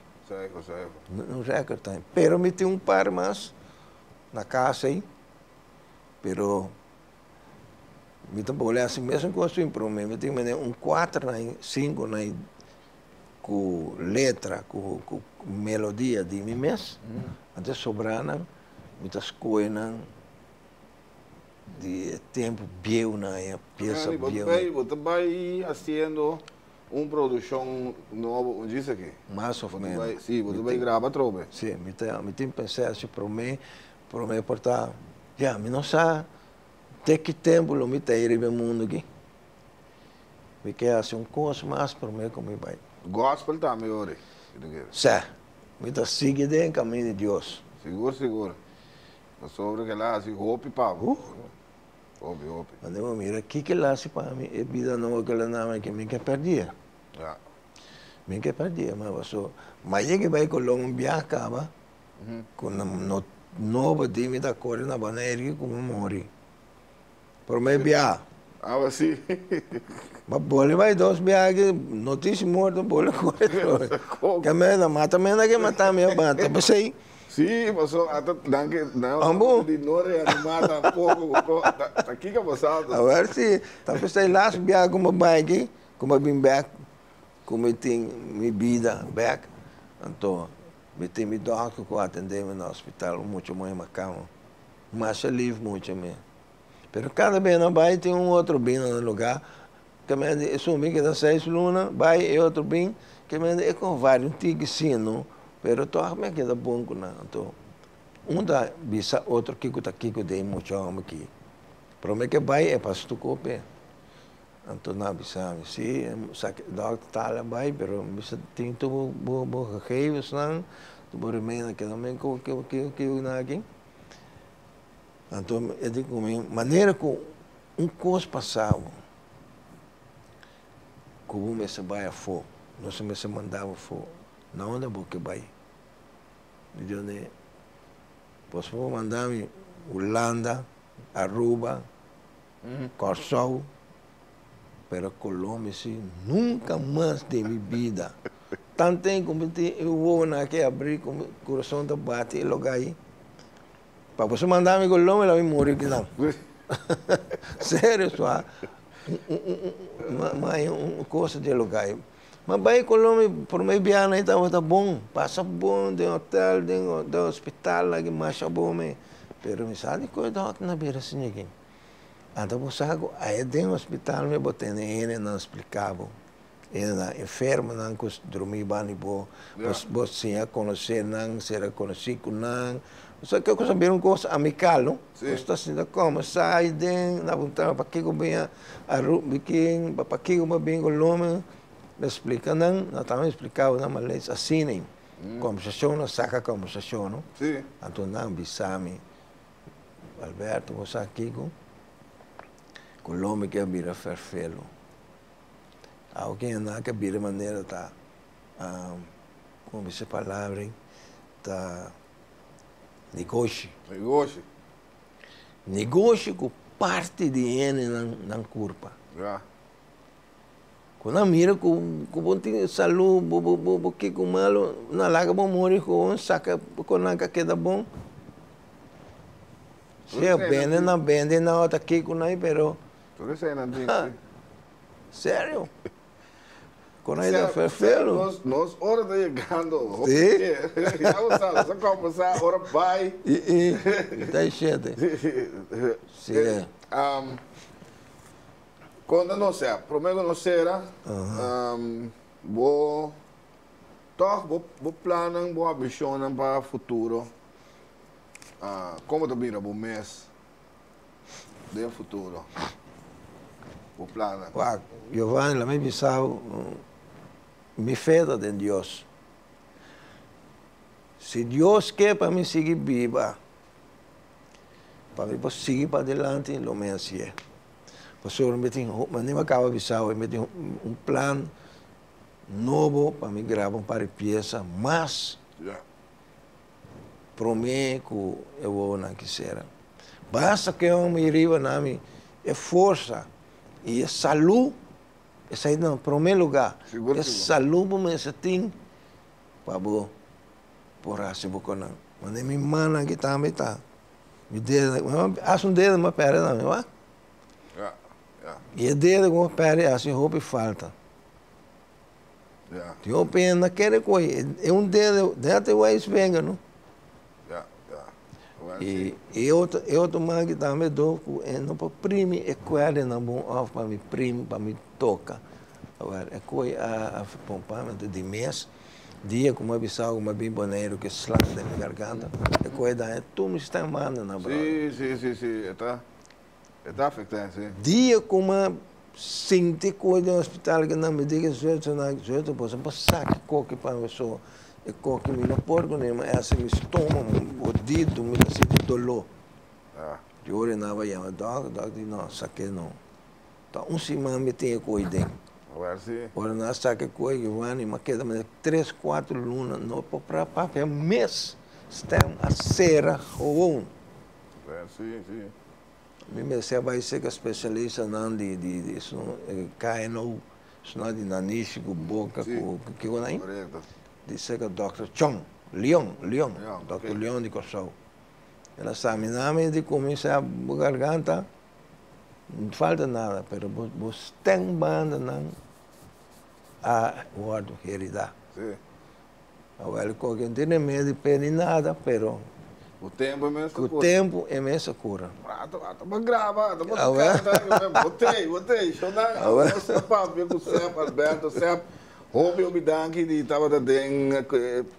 Un record time. Pero mi tin un par mas na kas ei, pero. Mi ta bole hasi mesun kos tin prome mi tin mene un kuater na sinku na ku letra ku ku melodia di mi mes anto sobra nan mi ta skohe nan di e tempu bieu nan e piesa bieu
nan. Bo ta bai hasiendo un produkshon nobo un djis aki?
Mas of menos.
Si bo ta bai graba atrobe?
Si mi ta mi tin pensa hasi prome prome por ta ya mi no sa. Te ki tempu lo mi ta ei riba e mundu aki? Mi ke hasi un kos mas promé ku mi bai.
Gospel tambe ori, ki ta kere?
Sè, mi ta sigui den kaminda di Dios.
Sigur, sigur. Pasobra ku el a hasi hopi pa bo. Hopi, hopi.
Manda bo mira kiko el a hasi pa mi, e bida nobo ku el a duna mi aki, mi ke pèrdí.
Ya.
Mi ke pèrdí, ma pasobra mi a yega bai Colón un biaha kaba. Ku no nobo di mi ta kore na Bonaire ku mi muri. Prome bia.
Awa si.
Ma bole bai dos bia aki notisi morto bole kore trobe. Ke mena mata mena ke mata mi a mata pesei.
Si paso ata nan ke nan di no reanima tampoco ta kiko a pasa.
Awer si ta pesei las bia ku mi bai aki ku mi bin bek ku mi tin mi bida bek anto. Mi tin mi dòkter ku atendé mi na hospital, un mucha muhé makama. Masha lif mucha mi. Pero kada bes nan bai tin un otro bin na nan lugá. Ke men di esun bin keda seis luna, bai e otro bin. Ke men di e kon vari un tiki si no, pero tòg mi a keda bon ku nan. Anto un ta bisa otro kiko ta kiko den e mucha hòmber aki. Promé ke bai e pasa tuko p'e. Anto nan a bisa mi, si, sa ke dòkter tal a bai, pero mi bisa tin tur bo bo bo gegevensnan, tur bo remedinan keda men ku ku ku ku nan aki. Anto e di ku mi, manera ku un kos pasa bo, ku bo mester bai afó, nos a mester manda bo afó, na unda bo ke bai? Mi di unda, bos por manda mi Hulanda, Aruba, Kòrsou, pero Colombia si nunka mas den mi bida. Tanten ku mi tin e wowonan aki abrí ku mi kurason ta bati e lugá ei, pa boso manda mi Colombia la mi muri kinan. Serio sua, mi haña un kos di e lugá ei. Mi a bai Colombia promé biaha ei tabata bon, pasa bon den hotel, den hospital aki masha bon mi, pero mi sa di ku e dòkter na bira asina aki. Anto bo sa ku aya den hospital mi bo tene hendenan splika bo. Hende enfermonan ku drumí banda di bo, bo siña konosé nan, sera konosí ku nan. Osea ke kos a bira un kos amikal, no? Bo ta sinta kòmbersá ei den, nan a puntra bo pakiko bo bin Aruba, bikin, pakiko bo bin Colombia. Bo splika nan, nan tambe splika bo nan malesa asina ei. Kòmbersashon nan saka kòmbersashon, no? Anto nan bisa mi, Alberto, bo sa kiko? Colombia ke a bira fèrfelu. Awe ke nan ke bira manera ta como bisa e palabra ei ta negoshi.
Negoshi.
Negoshi ku parti di hende nan nan kurpa.
Ya.
Ku nan mira ku ku bo tin salu bo bo bo bo kiko malu nan laga bo muri gewoon saka ku nan ka keda bon. Sea bende nan bende nan ota kiko nan pero.
Tur esei nan tin si.
Serio? Con ahí ta ferfelo.
Nos, nos ora ta yegando. Sí? Ya bo sa, nos a conversa, ora bai.
I, i, ta e shete. Sí.
Conta nos, sea, prome cu nos cera, bo, toch, bo, bo plannan, bo ambicionnan pa futuro, como ta bira bo mes? Den futuro bo plannan?
Wak, Giovanni, laat mi bisa bo, mi fe ta den Dios. Si Dios ke pa mi sigui biba, pa mi por sigui padilanti, lo mi hasié. Pasobra mi tin, manera mi a kaba bisa bo, mi tin un plan nobo pa mi graba un par di piesa mas. Promé ku e wowonan kisera. Basta ku e hòmber i riba na mi e forsa i e salú, esei ta na promé lugá. E salú bo mester tin pa bo por hasi bo konan. Manera mi mannan aki tambe ta, mi dedenan, hasta un dede mi a pèrdè tambe, wak. I e dede ku mi a pèrdè hasi hopi falta.
Ja.
Tin hopi hende a kere ku e un dede, net e wijsvinger no.
Ja, ja.
I e otro, e otro man ki tambe do ku e no por primi e kuerdanan bon òf pa mi primi, pa mi toka. Awor e koi a pompa mi di mes dia ku mi a bisa ku mi a bin Boneiru ku e slang den mi garganta, e koi a daña tur mi stembandennan bròder.
Si, si, si, si, e ta. E ta afecta, si.
Dia cu mi a sinti cu den hospital cu nan mi di cu zusternan, zuster boso por saca e koki pa mi so e koki mi no por cu ne, mi a haci mi stomago hodido, mi ta sinti dolor. Di ora nan a yama dokter, dokter di no, saque no. Ta un siman mi tin e koki den. Ora nan a saca e koki, Giovanni, mi a keda manera tres, cuatro luna no por papia mes, stem a cera gewoon.
Si, si.
Mi mester a bai serka spesialistanan di di di esun KNO, esunnan di nanishi ku boka ku kiko nan ei? Di serka dòkter Chong, Leon, Leon, dòkter Leon di Kòrsou. El a saminá mi di kuminsá bo garganta no falta nada pero bo bo stèmbandanan a wòrdu heridá. Awel koke no tin remedi p'e ni nada, pero.
Ku tempu e mes ta
kura. Ku tempu e mes ta kura.
Ata ata pa graba, ata pa kanta, bo tei, bo tei. Shonnan, nos ta papia ku Sep Alberto. Sep, hopi hopi danki di tabata den,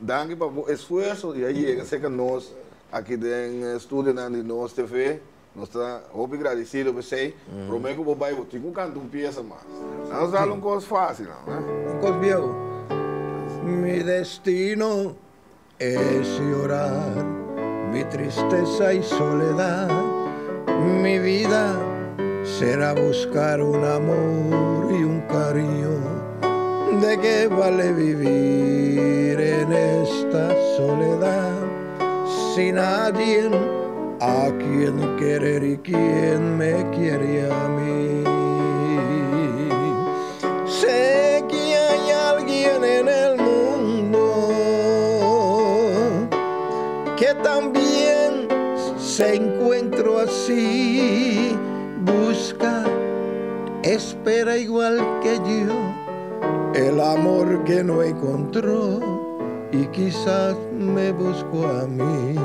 danki pa bo esfuerso di a yega serka nos aki den studionan di Nos TV. Nos ta hopi gradisido p'esei. Promé ku bo bai bo tin ku kanta un piesa mas. Nos dal un kos fásil no, eh?
Un kos bieu. Mi destino es llorar mi tristeza y soledad Mi vida será buscar un amor y un cariño De qué vale vivir en esta soledad Si nadie a quien querer y quien me quiere a mí. Sé que hay alguien en el mundo. ti. Busca, espera igual que yo el amor que no encontró y quizás me buscó a mí.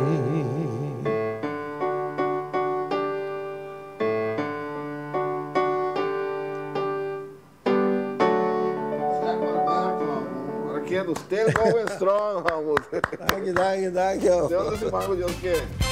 Still going strong,
Dank je, dank je, dank je.
Dios te pague, Dios ke.